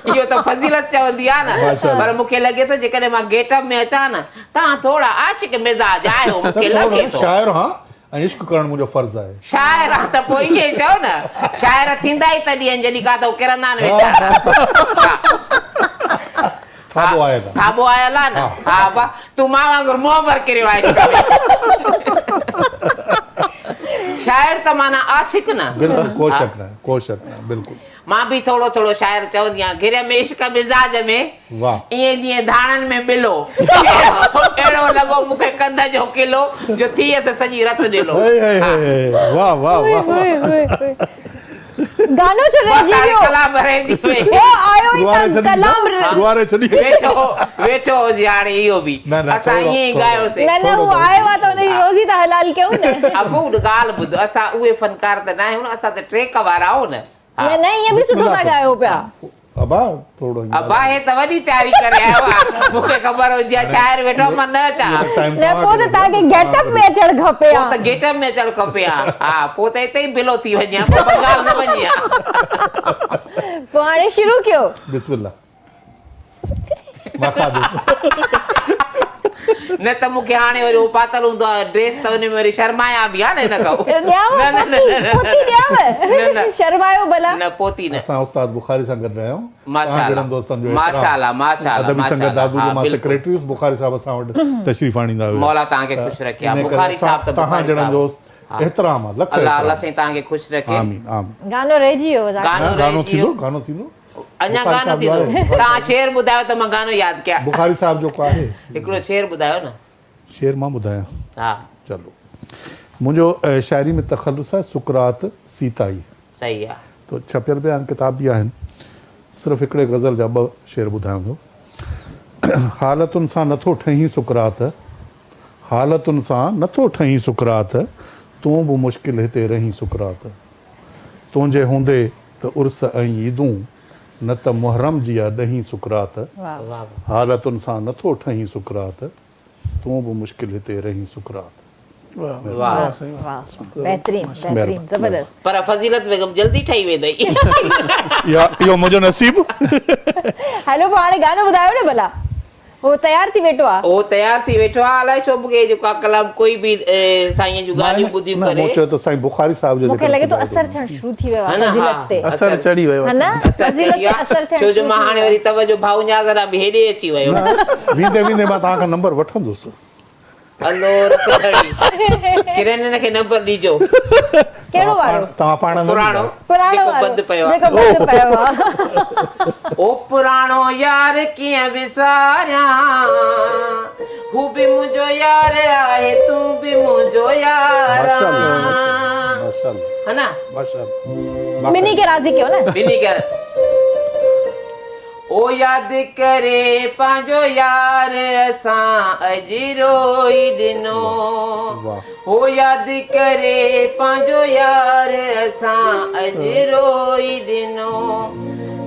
اهو ته فضيلت چوندي آ نه پر مون کي لڳي ٿو جيڪڏهن مان گيٽ اپ ۾ اچان نه توهان ٿورا عاشق مزاج آهيو مون کي لڳي ٿو. شاعر هان ۽ عشق ڪرڻ منهنجو فرض آهي. شاعر آن ته پوء ائين چئو نه. شاعر ٿيندا ئي تڏهن آهن جڏهن ڪاتو ڪرندا آهن ويچارا. ٿاٻو آيل آ. ٿاٻو آيل آ نه. ها ابا تون مان وانگر منهن ڀر ڪريو آهين عشق ۾. شاعر ته معنيٰ عاشق نه. بلڪل ڪو شڪ ناهي ڪو شڪ ناهي بلڪل. مان به ٿورو ٿورو شاعر چوندي آهيان گهر ۾ عشق مزاج ۾. واه. ائين جيئن ڌاڻن ۾ ٻلو. اهڙو لڳو مون کي ڪنڌ جو قلعو جو ٿيس سڄي رت ڏلو. هئي هئي هئي هئي واه واه واه. گانو ڇو بس رهجي هاڻي ويو. ڪلام رهجي وئي. هو آيو ئي روئاري ته ڇڏي ڪلام روئاري ڇڏي. ويٺو ويٺو هجي هاڻي اهو به. نه نه اسان ٿورو ائين ئي ٿورو. ڳايوسين. نه نه هو آيو آ ته ان جي روزي ته حلال ڪيون نه. ابو ڳالهه ٻڌ اسان اهي فنڪار ته ناهيون نه اسان ته ٽريڪ وارا آهيون نه. نه نه ائين به سٺو ٿا ڳايو پيا. ابا ٿورو ائين ابا هي ته وڏي تياري ڪري آيو آ مون کي خبر هجي ها شاعر ويٺو آ مان نه اچان ها. نه پوء ته توهان کي گيٽ اپ ۾ اچڻ کپي ها. پوء ته گيٽ اپ ۾ اچڻ کپي ها ها پوء ته اتي ئي بلو ٿي وڃي ها پوء بنگال نه وڃي ها. پوء هاڻي شروع ڪيو. بسم الله. مان کاڌو. نه ته مون کي هاڻي وري اهو پاتل هوندو آهي ڊريس ته ان ۾ وري شرمايان به ها نه هن کان. ڏيانو پوتي پوتي ڏيانو شرمايو ڀلا. نه پوتي نه. اسان استاد بخاري سان گڏ رهيا آهيون. ماشاء توهان جهڙن دوستن جو ماشاء احترام. الله ماشاء الله ادبي سنگت ماشاء الله دادو ها جو مان بلڪل. سيڪريٽري هيس بخاري صاحب اسان وٽ تشريف آڻيندا هيا. مولا توهان کي ته خوش رکي ها انهي ڪري بخاري اسان صاحب ته توهان بخاري جهڙن صاحب جو ها احترام آ لک الله الله احترام. سائين توهان کي خوش رکي. آمين آمين. گانو رهجي ويو ذاڪر. گانو نه گانو رهجي ٿيندو ويو. گانو ٿيندو. اڃا بخاري گانو صاحب جو ٿيندو. آهي. توهان شعر ٻڌايو ته مان گانو ياد ڪيان. بخاري صاحب جو ڪو آهي. هڪڙو شعر ٻڌايو نه. شعر مان ٻڌايان. ها. چلو. منهنجو شاعري ۾ تخلص آهي سقراط سيتائي. صحيح آ. ته ڇپيل به آهن ڪتاب به آهن. صرف هڪڙي غزل جا ٻه شعر ٻڌايان ٿو. حالتن سان نٿو ٺهين سقراط، حالتن سان نٿو ٺهين سقراط، تون به مشڪل هتي رهين سقراط. تنهنجي هوندي ته عرس ۽ عيدون، نه ته محرم جي آ ڏهين سقراط. حالتن سان نٿو ٺهين سقراط، تون به مشڪل هتي رهين سقراط. واه بهترين بهترين زبردست. پر فضيلت بيگم جلدي ٺهي ويندئي. اهو منهنجو نصيب. هلو پوء هاڻي گانو ٻڌايو نه ڀلا. هو تيار ٿي ويٺو آ. هو تيار ٿي ويٺو آ الائي ڇو مونکي جيڪو آ ڪلام ڪوئي به سائين جون ڳالهيون ٻڌيون ڪري. مون چيو ته سائين بخاري صاحب جو مونکي لڳي ٿو اثر ٿيڻ شروع ٿي ويو آ فضيلت تي. اثر چڙهي ويو آ نه فضيلت تي اثر ٿيڻ ڇو جو مان هاڻي وري توجه ڀائو نياز ڏانهن به هيڏي اچي ويو. ويندي ويندي مان توهان کان نمبر وٺندس. الو رک ڌڻي. ڪرن هن کي نمبر ڏيجو. ڪهڙو وارو؟ توهان پاڻ نه پراڻو پراڻو جيڪو وارو بند پيو آ. جيڪو بند پيو آ. او پراڻو يار ڪيئن وساريان هو به منهنجو يار آهي تون به منهنجو يار آن. ماشاءالله ها نه ماشاءالله ٻنهي کي راضي ڪيو نه. ٻنهي کي. او ياد ڪري پنهنجو يار اسان اڄ روئي ڏنو هو ياد ڪري پنهنجو يار اسان اڄ روئي ڏنو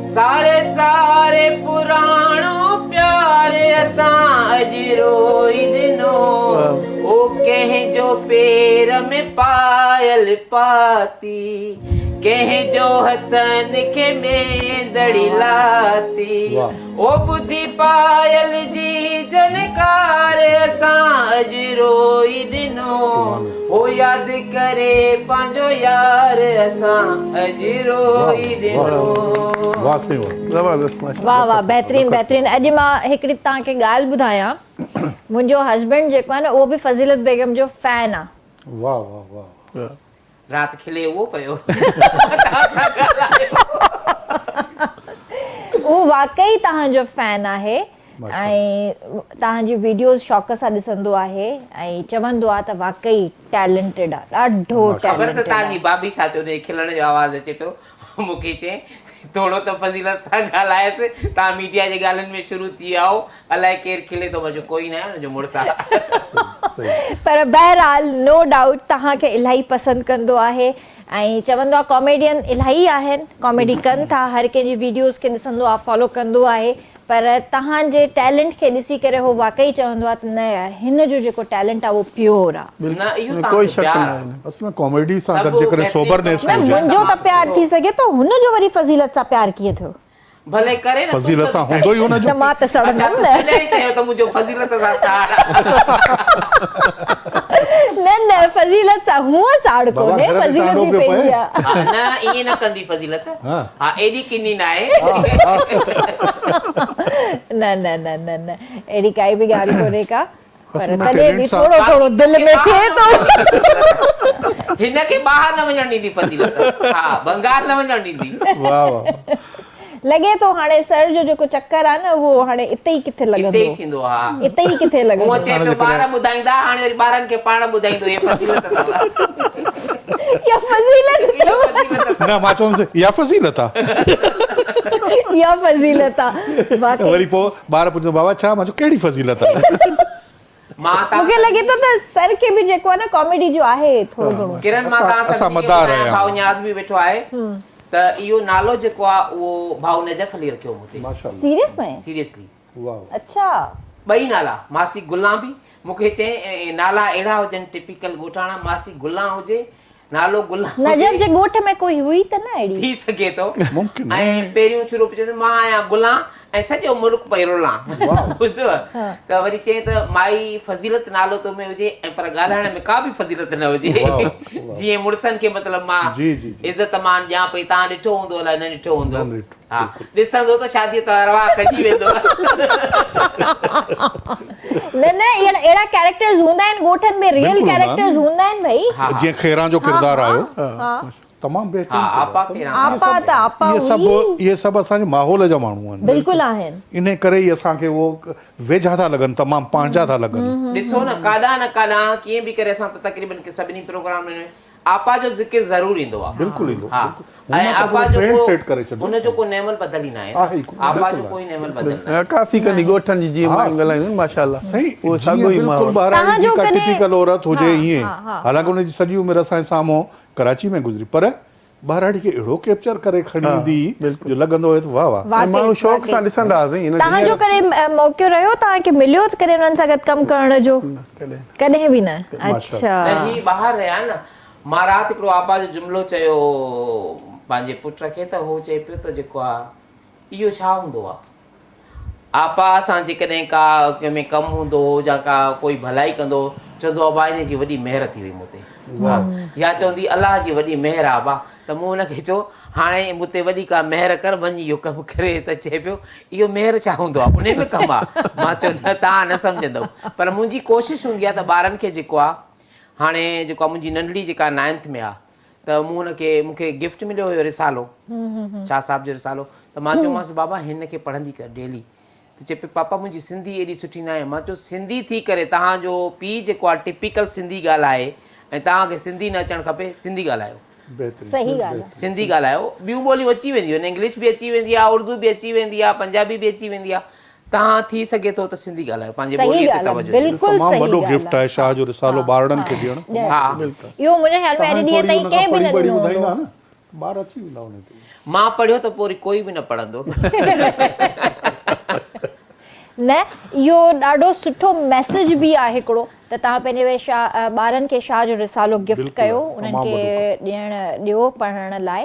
ساري ساري پراڻو پيار اسان اڄ روئي ڏنو او ڪنهن جو پير ۾ پايل پاتي ڪنهن جو هٿن کي ميندڙي لاتي او ٻڌي پايل جي جهنڪار اسان اڄ روئي ڏنو هو ياد ڪري پنهنجو يار اسان اڄ روئي ڏنو. واه سائين واه. زبردست ماشاءالله. واه واه بهترين بهترين اڄ مان هڪڙي توهان کي ڳالهه ٻڌايان منهنجو هسبينڊ جيڪو آهي نه اهو به فضيلت بيگم جو فين آ. واه واه واه. رات کلي اهو پيو توهان ڇا ڳالهايو. اهو واقعي توهان جو فين آهي ۽ توهان جي ويڊيوز شوق سان ڏسندو آهي ۽ چوندو آهي ته واقعي ٽيلنٽيڊ آ ڏاڍو خبر ته ٽيلنٽيڊ توهان جي آ. ڀاڀي ڇا چيو ان جي کلڻ جو آواز اچي پيو مون کي چئين ٿورو ته فضيلت سان ڳالهايس توهان ميڊيا جي ڳالهين ۾ شروع ٿي ويا آهيو الائي ڪير کلي ٿو مان چيو ڪوئي ناهي ان جو مڙس آ. پر بهرحال نو ڊائوٽ توهان کي الاهي پسند ڪندو آهي ۽ چوندو آ ڪاميڊين الاهي آهن ڪاميڊي ڪن ٿا هر ڪنهن جي ويڊيوز کي ڏسندو آ فالو ڪندو آهي پر توهان جي ٽيلنٽ کي ڏسي ڪري هو واقعي چوندو آ ته نه يار هن جو جيڪو ٽيلنٽ آ اهو پيور آ. نه اهو ڪوئي توهان جو شڪ پيار ناهي آ. ان ۾. اصل ۾ ڪاميڊي سان سڀ گڏ جيڪڏهن بهترين سوبرنيس ڪم نه هجي. منهنجو ته پيار ٿي سگهي ٿو هن جو وري فضيلت سان پيار ڪيئن ٿيو؟ ڀلي ڪري نه تون فضيلت ڇو سان ٿي هوندو ئي سڙين؟ هن جو. نه مان ته اڇا سڙندم تون نه. تڏهن چيو ته منهنجو فضيلت سان ساڙ آ. نه نه فضيلت سان هونء ساڙ بابا ڪونهي گهر ۾ فضيلت ٽانڊو به پيو پئي. پنهنجي آ. ها نه ائين نه ڪندي فضيلت ها. ها ايڏي ڪني ناهي. نه نه نه نه نه اهڙي ڪائي به ڳالهه ڪونهي ڪا. پر اصل ۾ تڏهن به ٽيلنٽ سان ٿورو ٿورو دل ۾ ٿئي ٿو. هن کي ٻاهر نه وڃڻ ڏيندي فضيلت ها بنگال نه وڃڻ ڏيندي. واه واه. لڳي ٿو هاڻي سر جو جيڪو چڪر آ نه اهو هاڻي اتي ئي ڪٿي اتي لڳندو ئي ٿيندو ها. اتي ئي ڪٿي هونء لڳندو. چئي پيو ٻار ٻڌائيندا هاڻي وري ٻارن کي پاڻ ٻڌائيندو هي فضيلت اٿو. اها فضيلت اٿو. نه مان چوندس اها فضيلت آ. اها فضيلت آ واقعي. وري پوء ٻار پڇندو بابا ڇا؟ مان چيو ڪهڙي فضيلت آ. مان مون کي لڳي ٿو ته سر کي به جيڪو آ نه ڪاميڊي جو آهي ٿورو گهڻو. ڪرن مان توهان اسان سڀني کي مداح ٻڌايان رهيا ڀائو آهيون. نياز به ويٺو آهي ته اهو نالو جيڪو آ اهو ڀائو نجف علي رکيو مون تي. ماشاءالله. سيريس ۾؟ سيريسلي. واه. اڇا. ٻئي نالا ماسي گلان به مون کي چئين نالا اهڙا هجن ٽپيڪل ڳوٺاڻا ماسي گلان هجي نالو گلان هجي. نجف جي ڳوٺ ۾ ڪوئي هئي ته نه اهڙي. ٿي سگهي ٿو ممڪن آهي. ۽ پهريون شروع پيو چوندو مان آهيان گلان ۽ سڄو ملڪ پئي رلان ٻڌو ته وري چئين ته مائي فضيلت نالو تو ۾ هجي ۽ پر ڳالهائڻ ۾ ڪا به فضيلت نه هجي جيئن مڙسن کي مطلب مان عزت مان ڏيان پئي توهان ڏٺو هوندو الائي نه ڏٺو هوندو. ها ڏسندو ته شاديء تان ارواح کڄي ويندو. نه نه اهڙا ڪيريڪٽرز هوندا آهن ڳوٺن ۾ ريئل ڪيريڪٽرز هوندا آهن ڀئي. جيئن خيران جو ڪردار آيو تمام بهترين آپا خيران آپا ته آپا اهي سڀ اهي سڀ اسان جي ماحول جا ماڻهو آهن بلڪل آهن انهي ڪري ئي اسان کي اهو ويجها ٿا لڳن تمام پنهنجا ٿا لڳن. ڏسو نه ڪاڏانهن نه ڪاڏانهن ڪيئن به ڪري اسان ته تقريبن سڀني پروگرامن ۾ آپا جو ذڪر ضرور ايندو آ. بلڪل ايندو ها بلڪل ۽ آپا جو ٽرينڊ ڪو سيٽ ڪري ڇڏيو ان جو ڪو نعم البدل ئي ناهي آهي ئي ڪونه آپا جو بلڪل ڪوئي نعم البدل ناهي. عڪاسي ڪندي ڳوٺن جي جيئن ها مايون ڳالهائينديون آهن ماشاءالله سائين اهو ساڳيو جيئن ئي بلڪل ماحول. ٻهراڙي توهان جي جو ڪا ڪڏهن ٽپيڪل عورت ها هجي ائين ها ها حالانڪه ان جي سڄي عمر اسان جي سامهون ڪراچي ۾ گذري پر ٻهراڙي کي اهڙو ڪيپچر ڪري کڻي ها ايندي هئي بلڪل جو لڳندو هيو ته واه واه. ۽ واقعي ماڻهو شوق واقعي سان ڏسندا هئا سائين هن کي توهان جو ڪڏهن موقعو رهيو توهان کي مليو ڪڏهن انهن سان گڏ ڪم ڪرڻ جو؟ نه ڪڏهن نه. ڪڏهن به نه ماشاءالله. اڇا. نه هي ٻاهر رهيا نه مان رات هڪڙو آپا جو جملو چيو پنهنجي پٽ کي ته هو چئي پيو ته جيڪو آ اهو ڇا هوندو آ آپا سان جيڪڏهن ڪا ڪنهن ۾ ڪم هوندو هو يا ڪا ڪوئي ڀلائي ڪندو هو چوندو هو ابا ان جي وڏي مهر ٿي وئي مون تي يا چوندي الله جي وڏي مهر آ ابا ته مون هن کي چيو هاڻي مون تي وڏي ڪا مهر ڪر وڃ اهو ڪم ڪري ته چئي پيو اهو مهر ڇا هوندو آ انهي ۾ ڪم آ مان چيو نه توهان نه سمجهندؤ پر منهنجي ڪوشش هوندي آ ته ٻارن کي جيڪو آ هاڻي جيڪو آ منهنجي ننڍڙي جيڪا نائنٿ ۾ آ ته مون هن کي مون کي گفٽ مليو هيو رسالو شاهه صاحب جو رسالو ته مان چيومانس بابا هن کي پڙهندي ڪر ڊيلي ته چئي پئي پاپا منهنجي سنڌي ايڏي سٺي ناهي مان چيو سنڌي ٿي ڪري توهان جو پيء جيڪو آهي ٽپيڪل سنڌي ڳالهائي ۽ توهان کي سنڌي نه اچڻ کپي سنڌي ڳالهايو. صحيح ڳالهه آ. سنڌي ڳالهايو ٻيون ٻوليون اچي وينديون آهن انگلش به اچي ويندي آهي اردو به اچي ويندي آهي پنجابي به اچي ويندي آهي توهان ٿي سگهي ٿو ته سنڌي ڳالهايو پنهنجي صحيح ٻولي تي ڳالهه آ توجه ڏيو. بلڪل تمام صحيح وڏو ڳالهه گفٽ آ آهي شاهه جو رسالو ٻارڙن کي ڏيڻ. ها اهو منهنجي خيال ۾ اڄ توهان ڏينهن ٿوري تائين ان کان ڪنهن به پڙهي نه ٻڙهي ڏنو هوندو. ٻڌائيندا نه ٻار اچي ويندا ان تي. مان پڙهيو ته پوء وري ڪوئي به نه پڙهندو. نه اهو ڏاڍو سٺو ميسيج به آهي هڪڙو ته توهان پنهنجي شاهه ٻارن کي شاهه جو رسالو گفٽ بلڪل ڪيو آهي انهن تمام کي وڏو ڪم. ڏيڻ ڏيو پڙهڻ لاء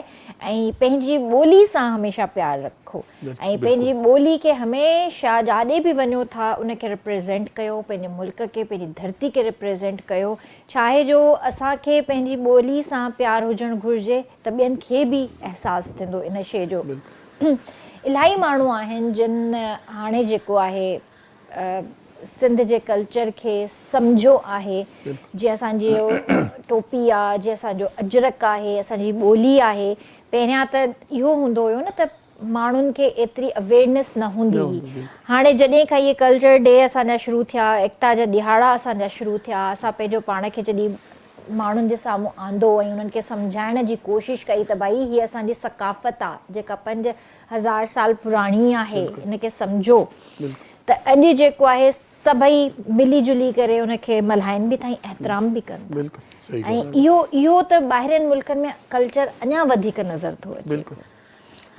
۽ پنهنجي ٻولي سان هميشه پيار رکو ۽ پنهنجي ٻولي کي هميشه جاڏي به وڃو ٿا ان کي ريپريزينٽ ڪيو پنهنجي ملڪ کي پنهنجي ڌرتي کي ريپريزينٽ ڪيو ڇاهي جو اسان کي پنهنجي ٻولي سان پيار هجڻ گهرجي ته ٻين کي به احساس ٿيندو ان شيء جو الاهي ماڻهو آهن جن هاڻي جيڪو آهي سنڌ جي ڪلچر کي سمجهيو آهي جي اسان جي ٽوپي آ جي اسان جو اجرڪ آهي اسان جي ٻولي آهي پهريان ته اهو هوندو هيو نه ته ماڻهن کي ايتري اويرنيس نه هوندي هئي هاڻي جڏهن کان اهي ڪلچر ڊي اسان جا شروع ٿيا ايڪتا جا ڏهاڙا اسان جا شروع ٿيا اسان پنهنجو پاڻ کي جڏهن ماڻهن جي سامهون آندو ۽ انهن کي سمجهائڻ جي ڪوشش ڪئي ته ڀائي هي اسان جي ثقافت آ جيڪا 5000 سال پراڻي آهي ان کي سمجهو ته اڄ جيڪو آهي سڀئي ملي جلي ڪري ان کي ملهائن به ٿا ۽ احترام به ڪن ٿا ۽ اهو اهو ته ٻاهرين ملڪن ۾ ڪلچر اڃا وڌيڪ نظر ٿو اچي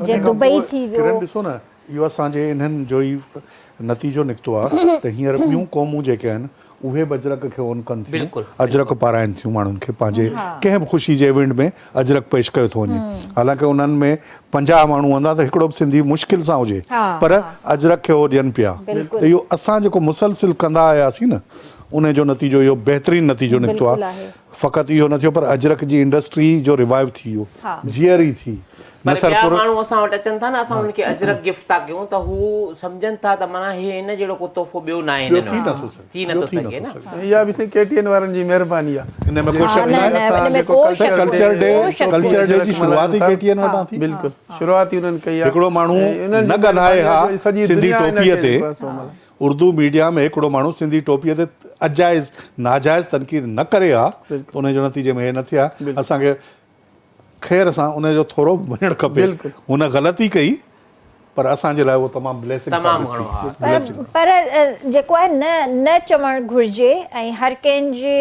جيئن دبئي ٿي ويو. ڪرن ڏسو نه اهو اسان جي انهن جو ئي نتيجو نڪتو آ ته هينئر ٻيون قومون جيڪي آهن اهي به اجرڪ کي اون ڪن ٿيون اجرڪ پارائن ٿيون ماڻهن کي پنهنجي ڪنهن به خوشي جي ايونٽ ۾ اجرڪ پيش ڪيو ٿو وڃي حالانڪه انهن ۾ 50 ماڻهو هوندا ته هڪڙو به سنڌي مشڪل سان هجي پر اجرڪ کي هو ڏين پيا ته اهو اسان جيڪو مسلسل ڪندا آياسين نه ان جو نتيجو اهو بهترين نتيجو نڪتو آ فقط اهو نه ٿيو پر اجرڪ جي انڊسٽري جو ريوائيو ٿي ويو، جيئري ٿي. پر ٻيا ماڻهو اسان وٽ اچن ٿا نه اسان انهن کي اجرڪ گفٽ ٿا ڪيون ته هو سمجهن ٿا ته معنيٰ هي هن جهڙو ڪو تحفو ٻيو ناهي ٻيو هنن ٿي وٽ نٿو سگهي ٿي نٿو ٻيو ٿي سگهي نٿو نه. سگهي. اها به سائين ڪي ٽي اين وارن جي مهرباني آ. ان ۾ ڪو شڪ ناهي. اسان ان ۾ جيڪو ڪو ڪلچر شڪ ڪلچر ڊي ڪو شڪ ڪلچر ڪونهي. ڊي جي اجرڪ شروعات ملهايون ئي ٿا ڪي ٽي اين وٽان ٿي. بلڪل شروعات ئي انهن ڪئي آ هڪڙو ماڻهو ۽ انهن نه جي ڳالهائي مهرباني ها آ جو سڄي سنڌي دنيا ان ٽوپيء کي تي جيڪو آ سو ملهائي. اردو ميڊيا ۾ هڪڙو ماڻهو سنڌي ٽوپيء تي اجائز ناجائز تنقيد نه ڪري ها ته ان جو نتيجي ۾ هي نه ٿئي ها. اسان کي خير سان ان جو ٿورو به مڃڻ کپي. هن غلطي ڪئي پر اسان جي لاء اهو تمام بليسنگ تمام ثابت گهڻو ٿي. ها. بليسنگ. پر جيڪو آهي نه نه چوڻ گهرجي ۽ هر ڪنهن جي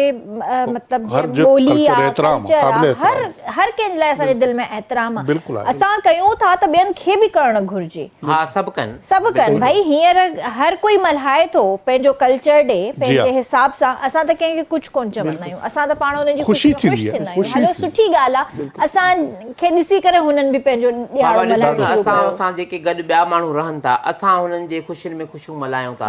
مطلب هر جيئن جو ٻولي ڪلچر آ احترام ڪلچر آ قابل هر احترام. هر ڪنهن جي لاء اسان جي دل ۾ احترام آ. بلڪل آهي. اسان ڪيون ٿا ته ٻين کي به ڪرڻ گهرجي. ها سڀ ڪن. سڀ ڪن ڀائي هينئر هر ڪوئي ملهائي ٿو پنهنجو ڪلچر ڊي جي پنهنجي ها. حساب سان اسان ته ڪنهن کي ڪجهه ڪونه چوندا آهيون اسان ته پاڻ انهن جي خوشي خوشي ۾ خوش ٿيندي آهي ٿيندا آهيون خوشي هلو ٿيندي سٺي ڳالهه آ اسان کي ڏسي ڪري هنن به پنهنجو ڏهاڙو بابا ڏسو ملهائڻ نه شروع اسان ڪيو. اسان جيڪي گڏ ٻيا ماڻهو رهن ٿا اسان هنن جي خوشين ۾ خوشيون ملهايون ٿا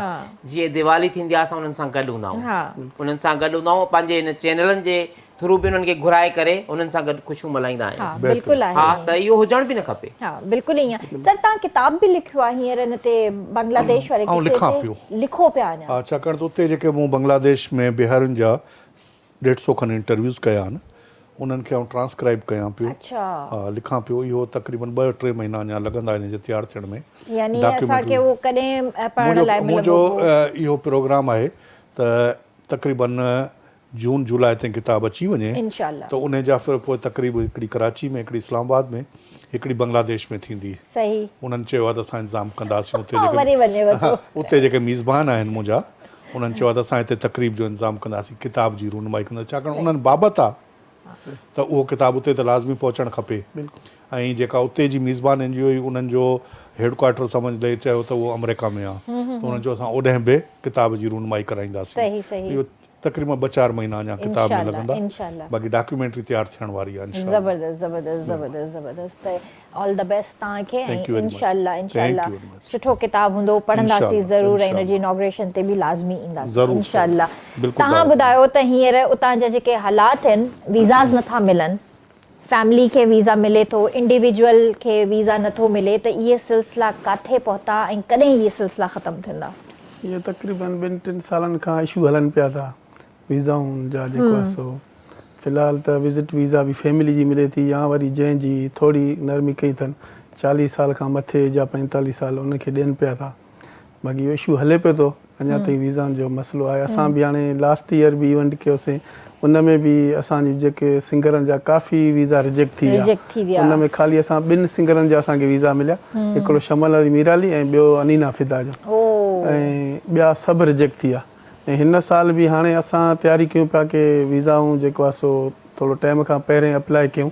جيئن ديوالي ٿيندي آ اسان انهن سان گڏ هوندا آهيون انهن سان گڏ هوندا آهيون پنهنجي هن چينلن جي ٿرو به انهن کي گهرائي ڪري انهن سان گڏ خوشيون ملهائيندا آهيون. ها بلڪل آهي ها ته اهو هجڻ به نه کپي. ها بلڪل ائين آهي. سر توهان ڪتاب به لکيو آهي هينئر ان تي بنگلاديش واري آئون قصي لکان تي پيو. لکو پيا اڃا. ها ڇاڪاڻ ته اتي جيڪي مون بنگلاديش ۾ بهارين جا ڏيڍ سو کن انٽرويوز ڪيا آهن انهن کي آئون ٽرانسڪرائيب ڪيان پيو. اڇا. ها لکان پيو اهو تقريبن ٻه ٽي مهينا اڃا لڳندا ان جي تيار ٿيڻ ۾. يعني اسان کي اهو ڪڏهن پڙهڻ لاء ملندو منهنجو پوء؟ اهو پروگرام آهي ته تقريبن جون جولاء تائين ڪتاب اچي وڃي ته انهي جا ڦر پوء تقريب هڪڙي ڪراچي ۾ هڪڙي اسلام آباد ۾ هڪڙي بنگلاديش ۾ ٿيندي. انهن چيو آهي ته اسان انتظام ڪنداسين اتي جيڪي اتي جيڪي ميزبان آهن منهنجا انهن چيو آهي ته اسان هتي تقريب جو انتظام ڪنداسين ڪتاب جي رونمائي ڪنداسين ڇاڪاڻ انهن بابت آهي ته اهو ڪتاب اتي ته لازمي پهچڻ کپي ۽ جيڪا اتي جي ميزبان اين جي او هئي انهن جو هيڊ ڪوارٽر سمجهه لئي چيو ته اهو آمريڪا ۾ آهي ته انهن چيو اسان اوڏهن به ڪتاب جي رونمائي ڪرائينداسين اهو تقريبن ٻه چار مهينا اڃا ڪتاب ۾ لڳندا باقي ڊاڪيومينٽري تيار ٿيڻ واري آهي انشاء الله. زبردست زبردست زبردست زبردست ته آل the best توهان کي ۽ انشاء الله انشاء الله سٺو ڪتاب هوندو پڙهنداسين ضرور ۽ ان جي انوگريشن تي به لازمي اينداسين انشاء الله توهان ٻڌايو ته هينئر اتان جا جيڪي حالات آهن ويزاز نٿا ملن فيملي کي ويزا ملي ٿو انڊيويجوئل کي ويزا نٿو ملي ته اهي سلسلا ڪاٿي پهتا ۽ ڪڏهن اهي سلسلا ختم ٿيندا؟ اهي تقريبن ٻن ٽن سالن کان اشو هلن پيا ٿا ويزائن جا جيڪو آهي سو في الحال ته وزٽ ويزا به فيملي جي ملي ٿي يا وري جنهن جي ٿوري نرمي ڪئي اٿن چاليهه سال کان مٿي يا پنجيتاليهه سال ان کي ڏين پيا ٿا. باقي اهو اشو هلي پيو ٿو اڃا تائين ويزائن جو مسئلو آهي اسان به هاڻي لاسٽ ايئر به ايونٽ ڪيوسين ان ۾ به اسان جي جيڪي سنگرن جا ڪافي ويزا رجيڪٽ ٿي ويا ان ۾ خالي اسان ٻن سنگرن جا اسان کي ويزا مليا هڪڙو شمل علي ميرالي ۽ ٻيو انينا فدا جو ۽ ٻيا سڀ رجيڪٽ ٿي ويا ۽ هن سال به هاڻي اسان تياري ڪيون پيا ڪي ويزائون جيڪو آهي سو ٿورو ٽائيم کان پهرين اپلائي ڪيون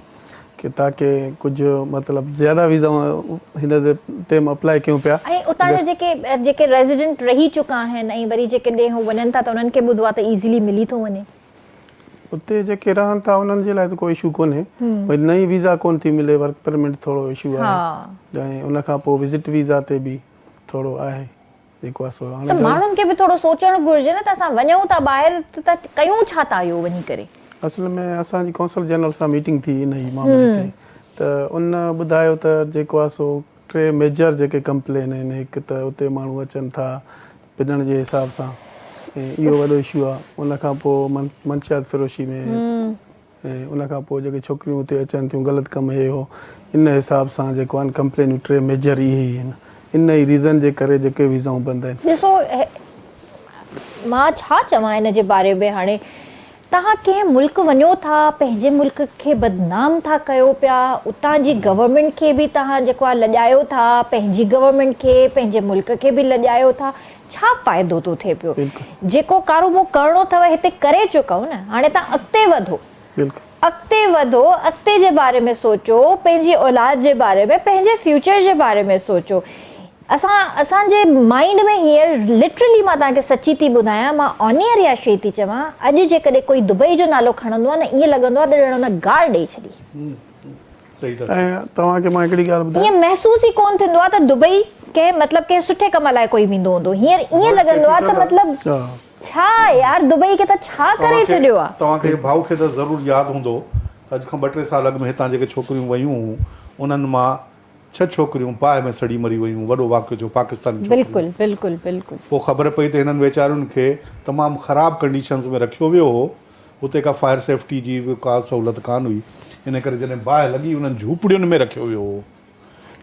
ڪي تاڪي ڪجهه مطلب زياده ويزائون هن ٽيم اپلائي ڪيون پيا. ۽ اتان جا جيڪي جيڪي ريزيڊنٽ رهي چڪا آهن ۽ وري جيڪڏهن هو وڃن ٿا ته انهن کي ٻڌو آهي ته ايزلي ملي ٿو وڃي. اتي جيڪي رهن ٿا انهن جي لاء ته ڪو اشو ڪونهي وري نئين ويزا ڪونه ٿي ملي ورڪ پرمٽ ٿورو اشو آهي ۽ ان کان پوء وزٽ ويزا تي به ٿورو آهي. جيڪو آهي سو هاڻي ته ماڻهن کي به ٿورو سوچڻ گهرجي نه ته اسان وڃون ٿا ٻاهر ته ڪيون ڇا ٿا اهو وڃي ڪري. اصل ۾ اسان جي قونصل جنرل سان ميٽنگ ٿي انهي معاملي تي ته ان ٻڌايو ته جيڪو آهي سو ٽي ميجر جيڪي ڪمپلين آهن هڪ ته اتي ماڻهو اچن ٿا پنڻ جي حساب سان ۽ اهو وڏو اشو آهي ان کان پوء منشيات فروشي ۾ ۽ ان کان پوء جيڪي ڇوڪريون اتي اچن ٿيون غلط ڪم هي هو ان حساب سان جيڪو آهن ڪمپلينيون ٽي ميجر اهي ئي آهن ان ئي ريزن جي ڪري جيڪي ويزائون بند آهن. ڏسو مان ڇا چوان ان جي باري ۾ هاڻي توهان ڪنهن ملڪ وڃو ٿا پنهنجي ملڪ کي بدنام ٿا ڪيو پيا اتان جي گورنمينٽ کي به توهان جيڪو آهي لڄايو ٿا پنهنجي گورنمينٽ کي پنهنجي ملڪ کي به لڄايو ٿا ڇا فائدو ٿو ٿئي پيو؟ جيڪو ڪاروبو ڪرڻو اٿو هتي ڪري چڪؤ نه، هاڻي توهان اڳتي وڌو. اڳتي وڌو، اڳتي جي باري ۾ سوچو، پنهنجي اولاد جي باري ۾ پنهنجي فيوچر جي باري ۾ سوچو. اسان اسان جي مائينڊ ۾ هينئر لٽرلي مان توهان کي سچي ٿي ٻڌايان، مان آن ايئر اها شيء ٿي چوان، اڄ جيڪڏهن ڪوئي دبئي جو نالو کڻندو آهي نه ائين لڳندو آهي ته ڄڻ هن گار ڏئي ڇڏي. ۽ توهان کي مان هڪڙي ڳالهه ٻڌايان. ائين محسوس ئي ڪونه ٿيندو آهي ته دبئي ڪنهن مطلب ڪنهن سٺي ڪم لاء ڪوئي ويندو هوندو. هينئر ائين لڳندو آهي ته مطلب ڇا يار دبئي کي ته ڇا ڪري ڇڏيو آهي. توهان کي ڀائو کي ته ضرور ياد هوندو ته اڄ کان ٻه ٽي سال اڳ ۾ هتان جيڪي ڇوڪريون ويون هون انهن مان ڇهه ڇوڪريون باهه ۾ سڙي مري ويون وڏو واقعو ٿيو پاڪستاني ڇوڪريون. بلڪل بلڪل بلڪل. پوء خبر پئي ته هنن ويچارين کي تمام خراب ڪنڊيشنز ۾ رکيو ويو هو اتي ڪا فائر سيفٽي جي به ڪا سهولت ڪانه هئي، ان ڪري جڏهن باهه لڳي انهن جهوپڙين ۾ رکيو ويو هو.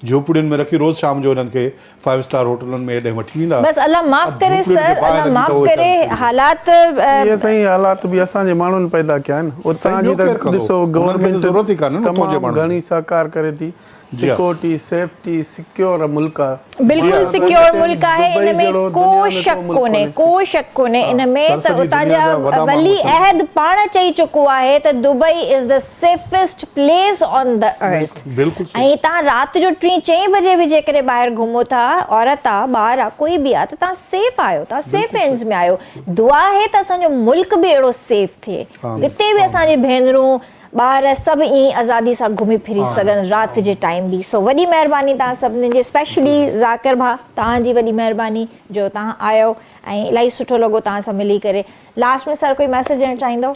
جهوپڙين ۾ رکي روز شام جو انهن کي فائيو اسٽار هوٽلن ۾ هيڏانهن وٺي ويندا. بس الله معاف ڪري جهوپڙين سر کي باهه الله لڳي معاف ته اهي ڪري ويچارن سڙي ويا. حالات اهي سائين حالات به اسان جي ماڻهن پيدا ڪيا آهن سائين اتان جي ٻيو ته ڪير ڪندو؟ ڏسو انهن کي ته گورنمينٽ ضرورت ئي ڪانهي نه اتان جي تمام ماڻهن گهڻي کي. سهڪار ڪري ٿي جي ها. سيڪيورٽي سيفٽي سيڪيور ملڪ آ. بلڪل جي سيڪيور ملڪ آهي دبئي ان ۾ جهڙو ڪو دنيا ۾ شڪ ڪو ملڪ ڪونهي ڪونهي ڪو شڪ ڪونهي ان ۾ سر ته سڄي اتان دنيا جا جا وڏا ماڻهو ولي اچن ٿا. عهد پاڻ چئي چڪو آهي ته Dubai is the safest place on the earth بلڪل صحيح. ۽ توهان رات جو ٽين چئين بجي به جيڪڏهن ٻاهر گهمو ٿا عورت آ ٻار آ ڪوئي به آ ته توهان سيف آهيو توهان سيف بلڪل هينڊز صحيح ۾ آهيو دعا آهي ته اسان جو ملڪ به اهڙو سيف ٿئي آمين اتي به آمين. اسان جي ڀينرون ٻار سڀ ائين ئي آزادي سان گهمي ڦري سگهن رات جي ٽائيم به سو وڏي مهرباني توهان سڀني جي اسپيشلي ذاڪر ڀاء توهان جي وڏي مهرباني جو توهان آيو ۽ الاهي سٺو لڳو توهان سان ملي ڪري لاسٽ ۾ سر ڪوئي ميسيج ڏيڻ چاهيندو.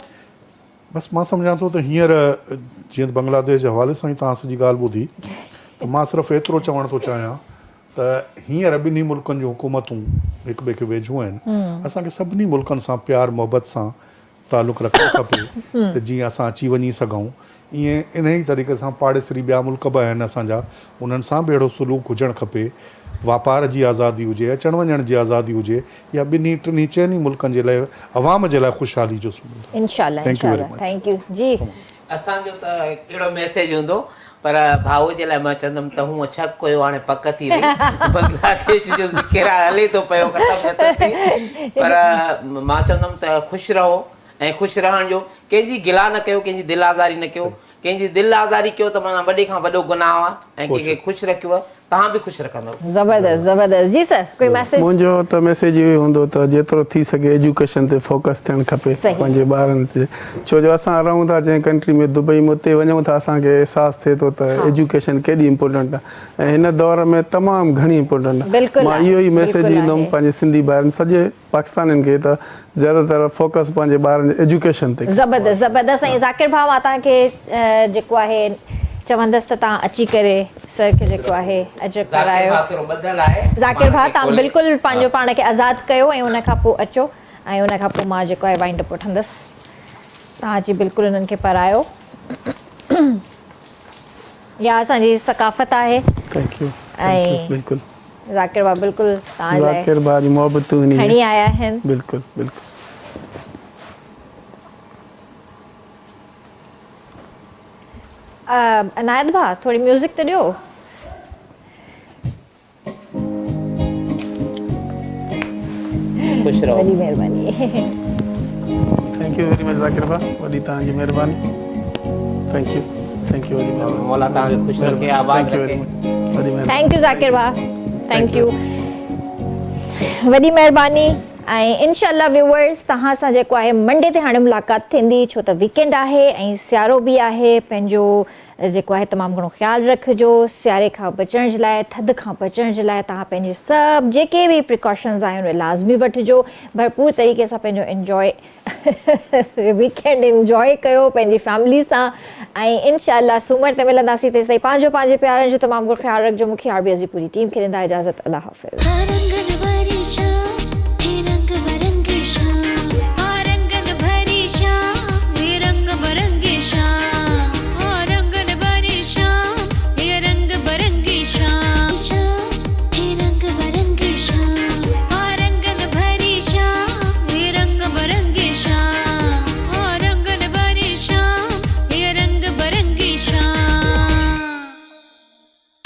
بس مان سمجهان ٿو ته هينئر جيئن ته بنگلاديش جي حوالي سان ئي توهان سڄي ڳالهه ٻڌي ته مان صرف ايترو چوڻ ٿو چاهيان ته هينئر ٻنهي ملڪن جون حڪومتون هڪ ٻئي کي ويجهون آهن اسان کي سڀني ملڪن سان پيار محبت سان تعلق رکڻ کپي ته جيئن اسان اچي وڃي سگهون. ائين انهيء طريقي سان پاڙيسري ٻيا ملڪ به آهن اسان جا، انهن سان به اهڙو سلوڪ هجڻ کپي. واپار جي آزادي هجي، اچڻ وڃڻ جي آزادي هجي يا ٻنهي، ٽنهي، چئني ملڪن جي لاء عوام جي لاء خوشحالي جو سمنڊ. انشاء الله thank you انشاء ويري الله مچ. Thank you جي. اسان جو ته ڪهڙو ميسيج هوندو پر ڀائو جي لاء مان چوندم ته هونء شڪ هيو هاڻي پڪ ٿي وئي بنگلاديش جو ذڪر آ هلي ٿو پيو ختم نه ٿو ٿئي پر مان چوندم ته خوش رهو ۽ خوش رهڻ جو ڪنهن جي گلا نه ڪيو ڪنهن جي دل آزاري نه ڪيو ڪنهن جي دل آزاري ڪيو ته معنيٰ وڏي کان وڏو گناهه آ ۽ ڪنهن کي خوش رکيو توهان به خوش رکندؤ. زبردست زبردست جي سر ڪوئي ميسيج. منهنجو ته ميسيج اهو ئي هوندو ته جيترو ٿي سگهي ايجوڪيشن تي فوڪس ٿيڻ کپي پنهنجي ٻارن تي ڇو جو اسان رهون ٿا جنهن ڪنٽري ۾ دبئي ۾ اتي وڃون ٿا اسان کي احساس ٿئي ٿو ته ايجوڪيشن ڪيڏي امپورٽنٽ آهي ۽ هن دور ۾ تمام گهڻي امپورٽنٽ آهي مان اهو ئي ميسيج ڏيندم پنهنجي سنڌي ڀائرن سڄي پاڪستانين کي ته زياده تر فوڪس پنهنجي ٻارن جي ايجوڪيشن تي ڪن. زبردست زبردست ۽ ذاڪر ڀاء مان توهان کي جيڪو آهي چوندس ته توهان اچي ڪري سر کي جيڪو آهي اجرڪ ذاڪر پارايو. ڀاء ٿورو ٻڌل آهي ذاڪر پاڻ ڀاء کي توهان کولي بلڪل پنهنجو ها. پاڻ کي آزاد ڪيو ۽ ان کان پوء اچو ۽ ان کان پوء مان جيڪو آهي وائنڊ اپ وٺندس توهان اچي بلڪل انهن کي پارايو يا اسان جي ثقافت آهي thank you thank you ۽ بلڪل. ذاڪر ڀاء بلڪل توهان لاء ذاڪر ڀاء جون محبتون انهي کڻي آيا آهن. بلڪل بلڪل. عنايت ڀاء ٿوري ميوزڪ ته ڏيو. خوش رهو. وڏي مهرباني. Thank you very much Zakir ڀاء وڏي توهان جي مهرباني thank you thank you وڏي مهرباني مولا توهان کي خوش رکي آباد رکي. وڏي مهرباني. Thank you Zakir ڀاء thank you وڏي مهرباني ۽ انشاء الله ويوئرس توهان سان جيڪو آهي منڊي تي هاڻي ملاقات ٿيندي ڇو ته ويڪينڊ آهي ۽ سيارو به آهي پنهنجو جيڪو آهي تمام گهڻو خيال رکجو سياري کان بچڻ جي لاء ٿڌ کان بچڻ جي لاء توهان پنهنجي سڀ جيڪي به پريڪاشنز آهن اهي لازمي وٺجو ڀرپور طريقي سان پنهنجو انجوائي ويڪينڊ انجوائي ڪيو پنهنجي فيملي سان ۽ انشاء الله سومر تي ملنداسين تيستائين پنهنجو پنهنجي پيارن جو تمام گهڻو خيال رکجو مونکي آر بي ايس جي پوري ٽيم کي ڏيندا اجازت الله حافظ. ها رنگن واري شام.